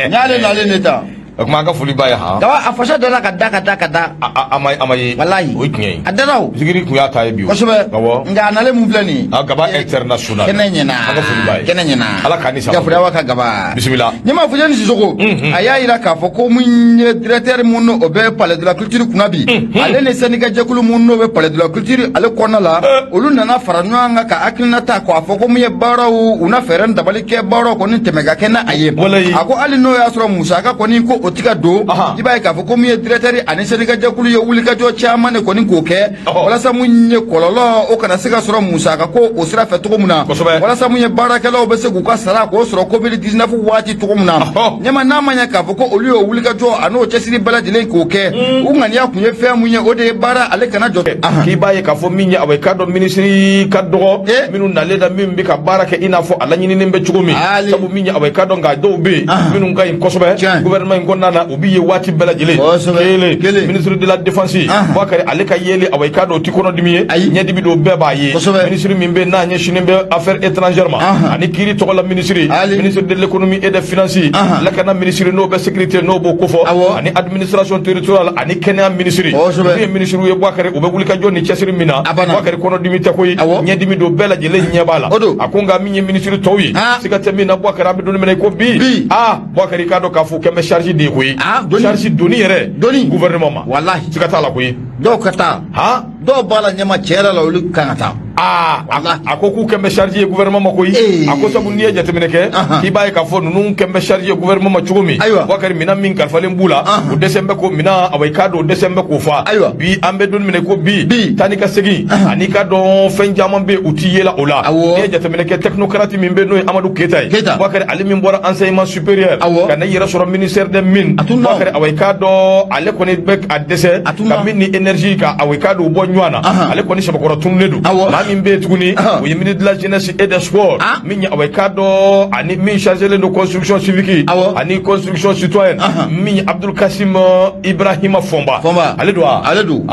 n y'ale nalen de ta. O tuma an ka foli b'a ye han. Gaba a fasa dara ka da ka da ka da. A ma ye. Walayi. O ye tiɲɛ ye. A dara o. Zikiri kun y'a ta ye bi o. Kosɛbɛ. Awɔ. Nka a nalen mun filɛ nin ye. A Gaba international. Kɛnɛ ɲɛna. An ka foli b'a ye. Kɛnɛ ɲɛna. Ala k'an ni sababa. Jafuriyawa ka Gaba. Bisimila. Ɲɛmaa Fuseni Sisoko, a y'a yira k'a fɔ ko mun ye directeur mun n'o bɛ Palais de la culture kunna bi, ale ni syndicat jɛkulu mun n'o bɛ Palais de la culture ale kɔnɔna la, olu nana fara ɲɔgɔn kan ka hakilina ta k'a fɔ ko mun ye baaraw u na fɛɛrɛ ni dabali kɛ baaraw kɔni tɛmɛ ka kɛ n'a a ye. A ko hali n'o y'a sɔrɔ musaka kɔni ko o tɛ ka don, i b'a ye k'a fɔ ko mun ye directeur ani syndicat jɛkulu ye wulikajɔ caman de kɔni k'o kɛ walasa mun ye kɔlɔlɔ o kana se ka sɔrɔ musaka ko o sira fɛ cogo min na, walasa mun ye baarakɛlaw bɛ se k'u ka sara k'o sɔrɔ Covid 19 waati cogo min na. Ɲɛma, n'a ma ɲɛ k'a fɔ ko olu y'o wulikajɔ a n'o cɛsiri bɛɛ lajɛlen k'o kɛ, u ŋaniya kun ye fɛn mun ye, o de ye baara ale kana jɔ. K'i b'a ye k'a fɔ min ye, awa, i k'a dɔn minisiri ka dɔgɔ minnu nalen da min bɛ ka baara kɛ i n'a fɔ a laɲininen bɛ cogo min. Sabu min ye, awa, i k'a dɔn nka dɔw bɛ yen minnu ka ɲi kosɛbɛ gouvernement in kɔnɔna na, u b'i ye waati bɛɛ lajɛlen. Kelen, ministre de la défense Bakari, ale ka yeli, awa, i k'a dɔn o ti kɔnɔdimi ye, ɲɛdimi don, bɛɛ b'a ye. Ministre min bɛ n'a ɲɛsinnen bɛ affaires étrangères ma, ani kiiri tɔgɔ la ministre, ministre de l'économie et des finances, lakana ministre n'o bɛ sécurité n'o b'o kofɔ, ani administration territoriale, ani kɛnɛya ministre. Olu ye ministre ye Bakari, u bɛ wulikajɔ ni cɛsiri min na Bakari, kɔnɔdimi tɛ koyi, ɲɛdimi don, bɛɛ lajɛlen ɲɛ b'a la. A ko nka min ye ministre tɔw ye, siga tɛ min na Bakari, an bɛ don min na i ko bi, aa Bakari, i k'a dɔn k'a fɔ kɛn bɛ charge de ye koyi, charge doni yɛrɛ gouvernement ma. Walahi. Siga t'a la koyi. Dɔw ka taa. Dɔw b'a la ɲɛma, cɛ yɛrɛ la, olu kan ka taa. Aa, a ko k'u kɛn bɛ charge ye gouvernement ma koyi. A ko sabu n'i ye jateminɛ kɛ, k'i b'a ye k'a fɔ ninnu kɛn bɛ charge ye gouvernement ma cogo min, Bakari, minɛn min kalifalen b'u la, u dɛsɛ bɛ k'o minɛn, awa, i k'a dɔn o dɛsɛ bɛ k'o fa. Bi an bɛ don min na i ko bi, taa ni ka segin ani i ka dɔn fɛn caman bɛ yen, u ti yela o la. N'i ye jateminɛ kɛ, technocrate min bɛ n'o ye Amadu Keyita ye Bakari, ale min bɔra enseignement supérieur ka na i yɛrɛ sɔrɔ ministère des mines Bakari, awa, i k'a dɔn ale kɔni bɛ a dɛsɛ ka min ni énergie ka, awa, i k'a dɔn u bɔ ɲɔgɔn na, ale kɔni sɛbɛkɔrɔ tununnen don. Maa min bɛ yen tuguni, o ye ministre de la jeunesse et des sports min ye, awa, i k'a dɔn ani min chargé don construction civique ani construction citoyenne, min ye Abdul Kasim Ibrahima Fɔnba. Ale don wa? Ale don.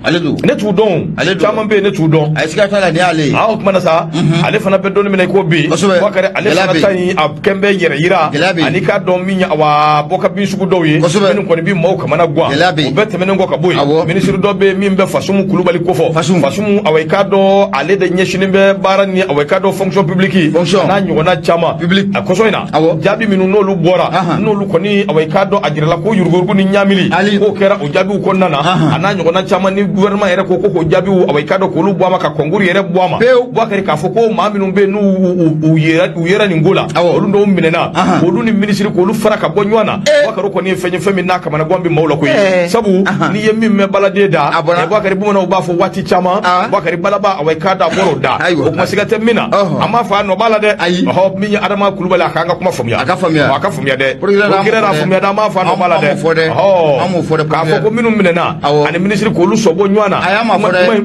Ale don. Ne t'u dɔn, caman bɛ yen ne t'u dɔn. A siga t'a la, nin y'ale ye. O tuma na sa, ale fana bɛ don min na i ko bi Bakari, ale fana ta in a kɛn bɛ yɛrɛ yira ani k'a dɔn min ye, awa, bɔ ka bin sugu dɔw ye minnu kɔni bi maaw kamana gan. O bɛɛ tɛmɛnen kɔ ka bɔ yen, minisiri dɔ bɛ yen min bɛ Fasumu Kulubali kofɔ. Fasumu, awa, i k'a dɔn ale de ɲɛsinnen bɛ baara ni, awa, i k'a dɔn fonction publique n'a ɲɔgɔnna caman. A kɔsɔ in na, jaabi minnu n'olu bɔra, n'olu kɔni, awa, i k'a dɔn a jirala ko yuruguyurugu ni ɲamili k'o kɛra o jaabiw kɔnɔna na, a n'a ɲɔgɔnna caman, ni gouvernement yɛrɛ ko k'o jaabiw, awa, i k'a dɔn k'olu bɔ a ma, ka concours yɛrɛ bɔ a ma Bakari, k'a fɔ ko maa minnu bɛ yen n'u u yera nin ko la, olu dɔw minɛna, olu ni minisiri k'olu fara ka bɔ ɲɔgɔn na Bakari, kɔni ye fɛn ye, fɛn min n'a kamanagan bɛ maaw la koyi. Sabu n'i ye min mɛn baladen da Bakari, bamananw b'a fɔ waati caman Bakari, balaba, awa, i k'a da bɔr'o da, o kuma siga tɛ min na, an m'a fɔ a nɔ b'a la dɛ. Ɔhɔ, min ye Adama Kulubali, a k'an ka kuma faamuya. A ka faamuya. A ka faamuya dɛ, procureur a faamuya dɛ, an m'a fɔ a nɔ b'a la dɛ. Ɔhɔ, k'a fɔ ko minnu minɛna ani minisiri k'olu sɔbɔ ɲɔgɔn na,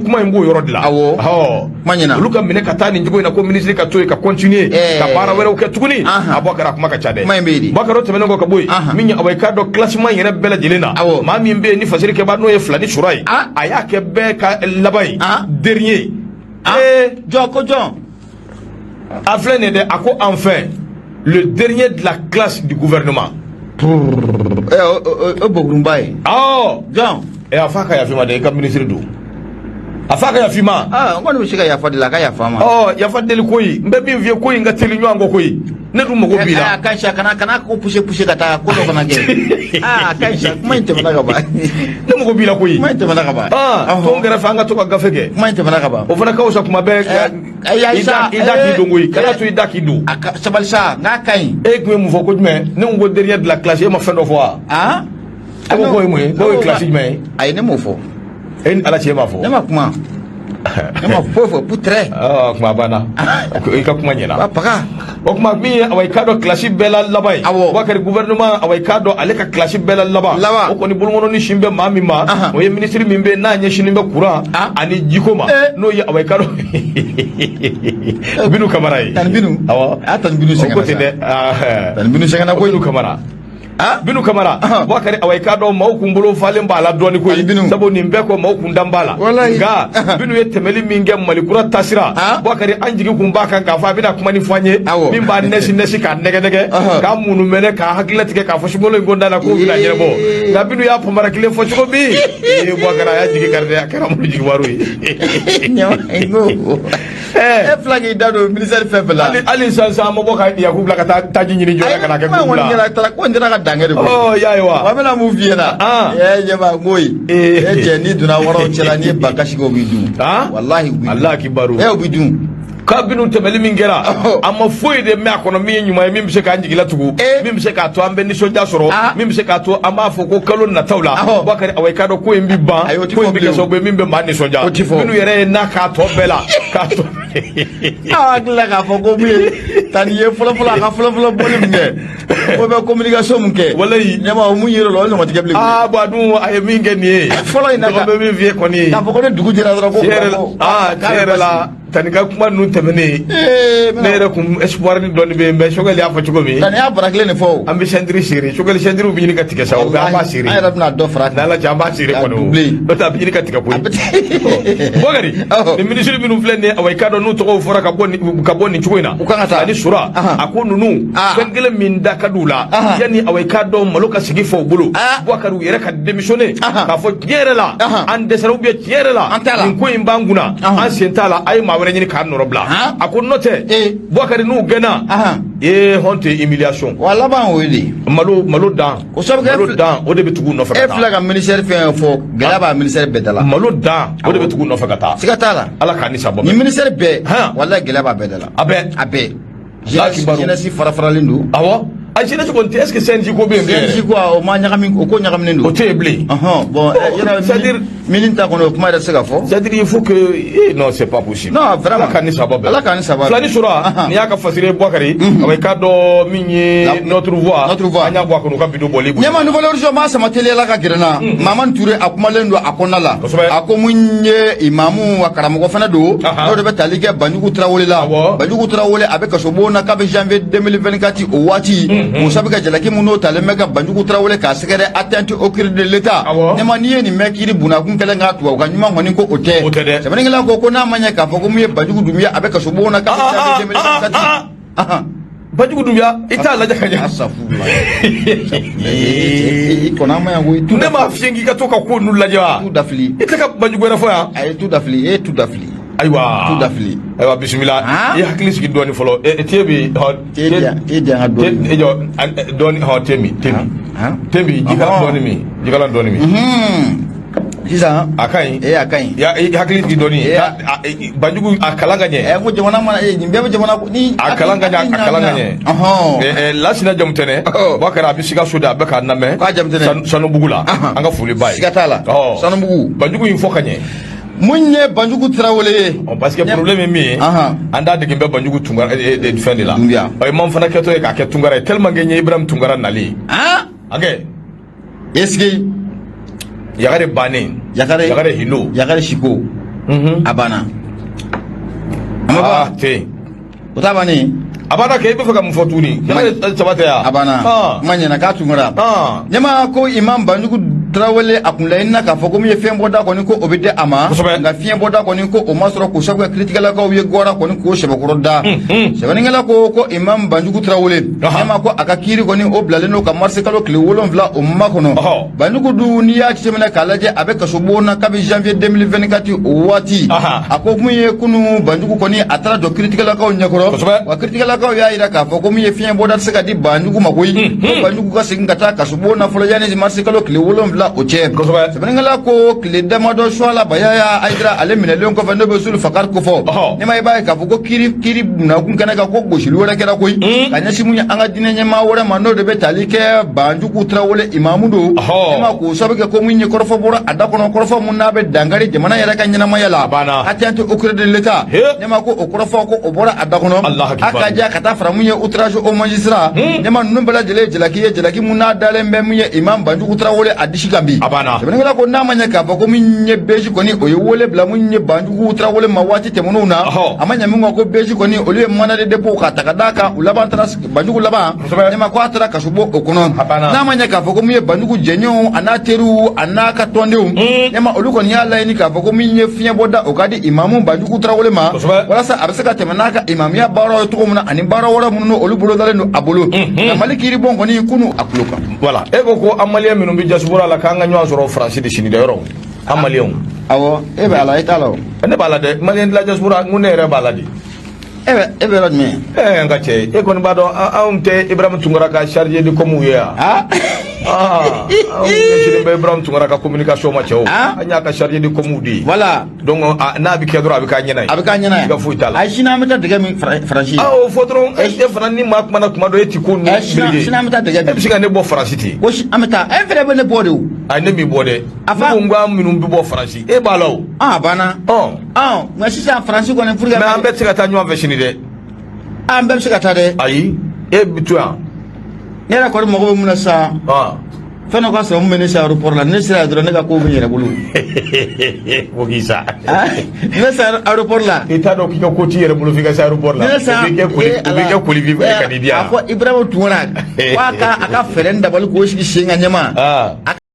kuma in b'o yɔrɔ de la. Ɔhɔ, olu ka minɛ ka taa nin cogo in na, ko minisiri ka to yen ka continuer ka baara wɛrɛw kɛ tuguni, a Bakari, a kuma ka ca dɛ. Bakari, o tɛmɛnen kɔ ka bɔ yen, min ye, awa, i k'a dɔn classement yɛrɛ bɛɛ lajɛlen na, maa min bɛ yen ni fasiri kɛba n'o ye Filani Sura ye, a y'a kɛ bɛɛ ka laban ye, dernier. Jɔn ko jɔn? A filɛ nin ye dɛ, a ko enfin le dernier de la classe du gouvernement. O bokurunba ye. Jɔn? A f'a ka yafa i ma dɛ, i ka ministre don, a f'a ka yafa i ma. N kɔni bɛ se ka yafa deli, a ka yafa ma. Ɔ, yafa deli koyi, n bɛ min f'i ye koyi, n ka teli ɲɔgɔn kɔ koyi, ne dun mago b'i la. A ka ɲi sa, kana ko pousser pousser ka taa ko dɔ kana kɛ. A ka ɲi sa, kuma in tɛmɛna ka ban. Ne mago b'i la koyi. Kuma in tɛmɛna ka ban. To n kɛrɛfɛ, an ka to ka gafe kɛ. Kuma in tɛmɛna ka ban. O fana ka fisa kuma bɛɛ. Ayi sa. I da k'i don koyi, kana to i da k'i don. A ka sabali sa, n'a ka ɲi. E tun ye mun fɔ ko jumɛn? Ne ko dernier de la classe, e ma fɛn dɔ fɔ wa? E ko k'o ye mun ye? K'o ye classe jumɛn ye? Ayi, ne m'o fɔ. E ni Ala cɛ, e m'a fɔ. Ne ma kuma. Ne ma foyi fɔ, putrɛ. Kuma banna, i ka kuma ɲɛna. Ba paga. O tuma min ye, awa, i k'a dɔn, kilasi bɛɛ la laban ye. Bubakari, gouvernement, awa, i k'a dɔn, ale ka kilasi bɛɛ la laban. Laban. O kɔni bolokɔnɔni sin bɛ maa min ma, o ye minisiri min bɛ yen n'a ɲɛsinnen bɛ courant ani jiko ma, n'o ye, awa, i k'a dɔn, Binu Kamara ye. Tani Binu. Awɔ. A Tani Binu O ko sɛgɛnna ten sa. dɛ. Tani Binu sɛgɛnna koyi. Binu Kamara. Binu Kamara, Bubakari, awa, i k'a dɔn, maaw kun bolo falen b'a la dɔɔni koyi. Ani Binu. Sabu nin bɛɛ kɔ, maaw kun dan b'a la. Walayi. Nka Binu ye tɛmɛli min kɛ Mali kura tasira, Bubakari, an jigi kun b'a kan k'a fɔ a bɛna kuma ni fɔ an ye min b'a nɛsi nɛsi, k'a nɛgɛ nɛgɛ, k'a munu mɛnɛ, k'a hakililatigɛ, k'a fɔ sunkalo in kɔnɔna la k'o bɛna ɲɛnabɔ. Nka Binu y'a panbara kelen fɔ cogo min, ee, Bubakari, a y'a jigi kari dɛ, a kɛra an bolo jigibaru ye. Ɲama e fila k'i da don ministère fɛn fɛn la. Hali sisan sisan, an ma bɔ ka Yaku bila ka taa taji ɲini joona ka na kɛ kuma k'u kɔni bila. kɛra taara ko in tɛna ka dan kɛ de koyi. Ɔ, y'a ye wa. Wa n bɛna mun f'i ɲɛna? Ɛ ɲɛma n ko ye. E cɛ, n'i donna waraw cɛla, n'i ye ba kasi kɛ, o b'i dun. Walahi, u b'i dun. Allah kibaru. Ɛ, u b'i dun. Kabini tɛmɛli min kɛra, an ma foyi de mɛn a kɔnɔ min ye ɲuman ye, min bɛ se k'an jigi latugu, min bɛ se k'a to an bɛ nisɔndiya sɔrɔ, min bɛ se k'a to an b'a fɔ ko kalo nataw la, Bubakari, awa, i k'a dɔn ko in bɛ ban, Ayi, o ti ko in fɔ bɛ kɛ bilen o. sababu ye min bɛ maa nisɔndiya. O ti fɔ. Minnu yɛrɛ ye n'a k'a tɔ bɛɛ la k'a tɔ. Aw hakili la k'a fɔ ko mun ye Tani ye fɔlɔ fɔlɔ, a ka fɔlɔ fɔlɔ bɔli min kɛ, ko bɛ communication mun kɛ. Walayi. Ɲɛma, o mun yer'o la, o ɲɔgɔn tɛ kɛ bilen. Aa, bon, a dun a ye min kɛ nin ye. Fɔlɔ in na Dɔgɔ bɛ min f'i ye kɔni. K'a fɔ ko ni dugu jɛra dɔrɔn ko Tiɲɛ yɛrɛ la, aa, tiɲɛ yɛrɛ la, Tani ka kuma ninnu tɛmɛnen, ne yɛrɛ kun espoir ni dɔɔni bɛ yen, mais Sogɛli y'a fɔ cogo min. Tani y'a bara kelen de fɔ o. An bɛ ceinture serrer, Sogɛli, ceinture bɛ ɲini ka tigɛ sa, o bɛ an b'a serrer. An yɛrɛ bɛna dɔ fara a kan. N'Ala cɛ, an b'a serrer Ka kɔni o. doubler. N'o tɛ, a bɛ ɲini ka tigɛ koyi. Bubakari, ni minisiri minnu filɛ nin ye, awa, i k'a dɔn, n'u tɔgɔw fɔra ka bɔ nin cogo in na. U kan ka taa. Ani Sura, a ko ninnu, fɛn kelen min da ka di u la, yanni, awa, i k'a dɔn, malo ka sigi fɔ u bolo, Bubakari, u yɛrɛ ka démissionner, k'a fɔ tiɲɛ yɛrɛ la, an dɛsɛra, ou bien tiɲɛ yɛrɛ la, An t'a la. nin ko in b'an kunna, an sen t'a la, a ye maa wɛrɛ ɲini k'an nɔrɔ bila. A ko n'o tɛ, Bubakari, n'u gɛnna, ee, honte et humiliation. Wa laban o ye de. Malo dan. O sabu kɛ Malo dan, o de bɛ tugu u nɔfɛ E ka taa. filɛ ka ministère fɛn fɔ, gɛlɛya b'a ministère bɛɛ da la. Malo dan, o de bɛ tugu u nɔfɛ ka taa. Siga t'a la. Ala k'a ni sabɔ. Nin ministère bɛɛ, walahi, gɛlɛya b'a bɛɛ da la. A bɛɛ. A bɛɛ. Ala kibaru. Jeunesse fara faralen don. Awɔ, a jeunesse kɔni tɛ, est ce que CNJ ko bɛ yen bilen yɛrɛ? CNJ ko, o ma ɲagami, o ko ɲagaminen don. O tɛ yen bilen. Ɔhɔn, bon, yɔrɔ C'est-à-dire mini ta kɔnɔ, o kuma yɛrɛ tɛ se ka fɔ. C'est à dire, il faut que non, c'est pas possible. Non, vraiment. Ala k'an ni sababa bɛn. Ala k'an ni sababa bɛn. Filani Sora, nin y'a ka fasiri ye, Bubakari. Awa, i k'a dɔn min ye Notre Voix. Notre Voix. An y'a bɔ a kɔnɔ, u ka vidéo bɔlen bolo. Ɲɛma, Nouvel Horizon maa sama teliyala ka gɛrɛ na. Mamani Ture, a kumalen don a kɔnɔna la. A ko mun ye imamu wa karamɔgɔ fana don, n'o de bɛ tali kɛ Banjugu Tarawele la. Banjugu Tarawele, a bɛ kasobon na kabi janvier 2024 o waati. Musa bɛ ka jalaki mun n'o talen bɛ ka Banjugu Tarawele k'a sɛgɛrɛ, atteinte au crédit de l'État. Ɲɛma, n'i ye nin mɛn, kiiri bunakun kɛlen k'a tubabu ka ɲuman kɔni ko o tɛ. O tɛ dɛ. Sɛbɛnnikɛla ko n'a ma ɲɛ k'a fɔ ko mun ye Banjugu Dunbiya, a bɛ kasobon na kabi janvier 2024. Banjugu Dunbiya, i t'a lajɛ ka ɲɛ. Asafurula. I kɔnɔ an ma yan koyi. Ne m'a f'i ye k'i ka to ka ko ninnu lajɛ wa? Tu dafili. I tɛ ka Banjugu wɛrɛ fɔ yan. A ye tu dafili, e ye tu dafili. Ayiwa. Tu dafili. Ayiwa, bisimila. I hakili sigi dɔɔni fɔlɔ. Te bi hɔ. Te di yan, te di yan ka dɔɔni. E jɔ, dɔɔni hɔ, te min, te min. Te min, jikalan dɔɔni min, jikalan dɔɔni min. Sisan. A ka ɲi. Ee, a ka ɲi. Ya, i hakili sigi dɔɔni. Banjugu, a kalan ka ɲɛ. Ɛ, n ko jamana mana, nin bɛɛ bɛ jamana ni. A kalan ka ɲɛ, a kalan ka ɲɛ. Lasina Jamutɛnɛ, Bakari, a bɛ Sikaso de, a bɛ k'a lamɛn. K'a Jamutɛnɛ. Sanubugu la. An ka foli b'a ye. Siga t'a la. Sanubugu. Banjugu in fɔ ka ɲɛ. Mun ye Banjugu Tarawele ye? Parce que problème ye min ye, an t'a dege bɛ Banjugu Tunkara fɛn de la. Dunbiya. Imam fana kɛtɔ ye k'a kɛ Tunkara ye, tellement que n ye Ibrahim Tunkara nalen ye. A kɛ. Est-ce que Yagare bannen. Yagare. Yagare Hilo. Yagare Siko. A banna. A ma ban. Ten. O t'a bannen. A banna kɛ, i bɛ fɛ ka mun fɔ tuguni? Yagare saba tɛ yan. A banna. Kuma ɲɛna k'a Tunkara. Ɲɛma ko imam Banjugu Tarawele, a kun laɲinina k'a fɔ ko min ye fiɲɛ bɔda kɔni, ko o bɛ di a ma. Nka fiɲɛ bɔda kɔni, ko o ma sɔrɔ, k'o sabu kɛ kiiritigɛlakaw ye gɔra kɔni k'o sɛbɛkɔrɔ da. Sɛbɛnnikɛla ko imam Banjugu Tarawele, ɲɛma, ko a ka kiiri kɔni, o bilalen don ka marisi kalo tile 7 o makɔnɔ. Banjugu dun, n'i y'a jateminɛ k'a lajɛ, a bɛ kasobon na kabi janvier 2024 o waati. A ko mun ye, kunu Banjugu kɔni, a taara jɔ kiiritigɛlakaw ɲɛkɔrɔ. Wa kiiritigɛlakaw y'a jira k'a fɔ ko min ye fiɲɛ bɔda tɛ se ka di Banjugu ma koyi, ko Banjugu ka segin ka taa kasobon na fɔlɔ yanni marisi kalo tile 7. la o cɛ. Sɛbɛnnikɛla ko tile damadɔ Suwala Bayaya Hayidara ale minɛlen kɔfɛ, n'o bɛ Zulufakari kofɔ, ne ma i b'a ye k'a fɔ ko kiiri nakun kɛnɛ kan, ko gosili wɛrɛ kɛra koyi ka ɲɛsin mun ye an ka diinɛ ɲɛmaa wɛrɛ ma, n'o de bɛ tali kɛ Banjugu Tarawele imamu don. Ne ma k'o sababu kɛ ko mun ye kɔrɔfɔ bɔra a da kɔnɔ, kɔrɔfɔ mun n'a bɛ dankari jamana yɛrɛ ka ɲɛnamaya la, atteinte au credo de l'État. Ne ma ko o kɔrɔfɔ ko o bɔra a da kɔnɔ, a ka diya ka taa fara mun ye outrage au magistrat. Ne ma ninnu bɛɛ lajɛlen ye jalaki ye, jalaki mun n'a dalen bɛ mun ye imam Banjugu Tarawele a disi kan bi. Sɛbɛnnikɛla ko n'a ma ɲɛ k'a fɔ ko min ye BG kɔni, o ye wele bila mun ye Banjugu Tarawele ma waati tɛmɛnenw na, a ma ɲɛ min kɔ ko BG kɔni, olu ye mandat de dépôt k'a ta ka d'a kan, u laban taara Banjugu laban. Ne ma ko a taara kasobon o kɔnɔ. N'a ma ɲɛ k'a fɔ ko min ye Banjugu jɛɲɔgɔnw a n'a teriw a n'a ka tɔndenw, ne ma olu kɔni y'a laɲini k'a fɔ ko min ye fiɲɛbɔda o ka di imamu Banjugu Tarawele ma, walasa a bɛ se ka tɛmɛ n'a ka imamuya baaraw ye cogo min na, ani baara wɛrɛ minnu olu bolodalen don a bolo. Nka Mali kiiribon kɔni kunu a tulo kan. Voilà, e ko ko an maliyɛn minnu bɛ diaspora la, k'an ka ɲɔgɔn sɔrɔ Faransi de sini dɛ, yɔrɔ an maliyɛnw. Awɔ, e bɛ a la, e t'a la o. Ne b'a la dɛ, maliyɛn de la diaspora, n ko ne yɛrɛ b'a la de. E bɛ yɔrɔ jumɛn? Ɛɛ, n ka cɛ, e kɔni b'a dɔn anw tɛ Ibrahim Tunkara ka chargé de com ye yan. Aa, anw ɲɛsinnen bɛ Ibrahim Tunkara ka communication ma, cɛw. An y'a ka chargé de com de ye. Voilà. Donc n'a bɛ kɛ dɔrɔn, a bɛ k'a ɲɛna ye. A bɛ k'a ɲɛna ye. I ka foyi t'a la. Ayi, sini an bɛ taa dɛgɛ min Faransi. Ah, o fɔ dɔrɔn, e fana ni maa kumana kuma dɔ, e ti ko ninnu meleke. Sini an bɛ taa dɛgɛ min. E bɛ se ka ne bɔ Faransi ten. Ko an bɛ taa, e fɛnɛ bɛ ne bɔ de o. Ayi, ne m'i bɔ dɛ. A fa. Ne ko n ko an minnu bɛ bɔ Faransi, e b'a la o. Ah, a banna. Ɔ. Ɔ, nka sisan Faransi kɔni pour que. Mais an bɛɛ tɛ se ka taa ɲɔgɔn fɛ sini dɛ. An bɛɛ bɛ se ka taa dɛ. Ayi, e bɛ to yan. Ne yɛrɛ kɔni mago bɛ mun na sisan? Fɛn dɔ ka sɔrɔ mun bɛ ne se aéroport la, ne sera yen dɔrɔn, ne ka kow bɛ n yɛrɛ bolo. Ko k'i sa. Ne sera aéroport la. I t'a dɔn k'i ka ko t'i yɛrɛ bolo f'i ka se aéroport la. Ne sera O b'i kɛ colis, o b'i kɛ colis vif ye ka n'i di yan. A fɔ Ibrahima Tunkara ko a ka fɛɛrɛ ni dabali k'o sigi sen kan ɲɛma.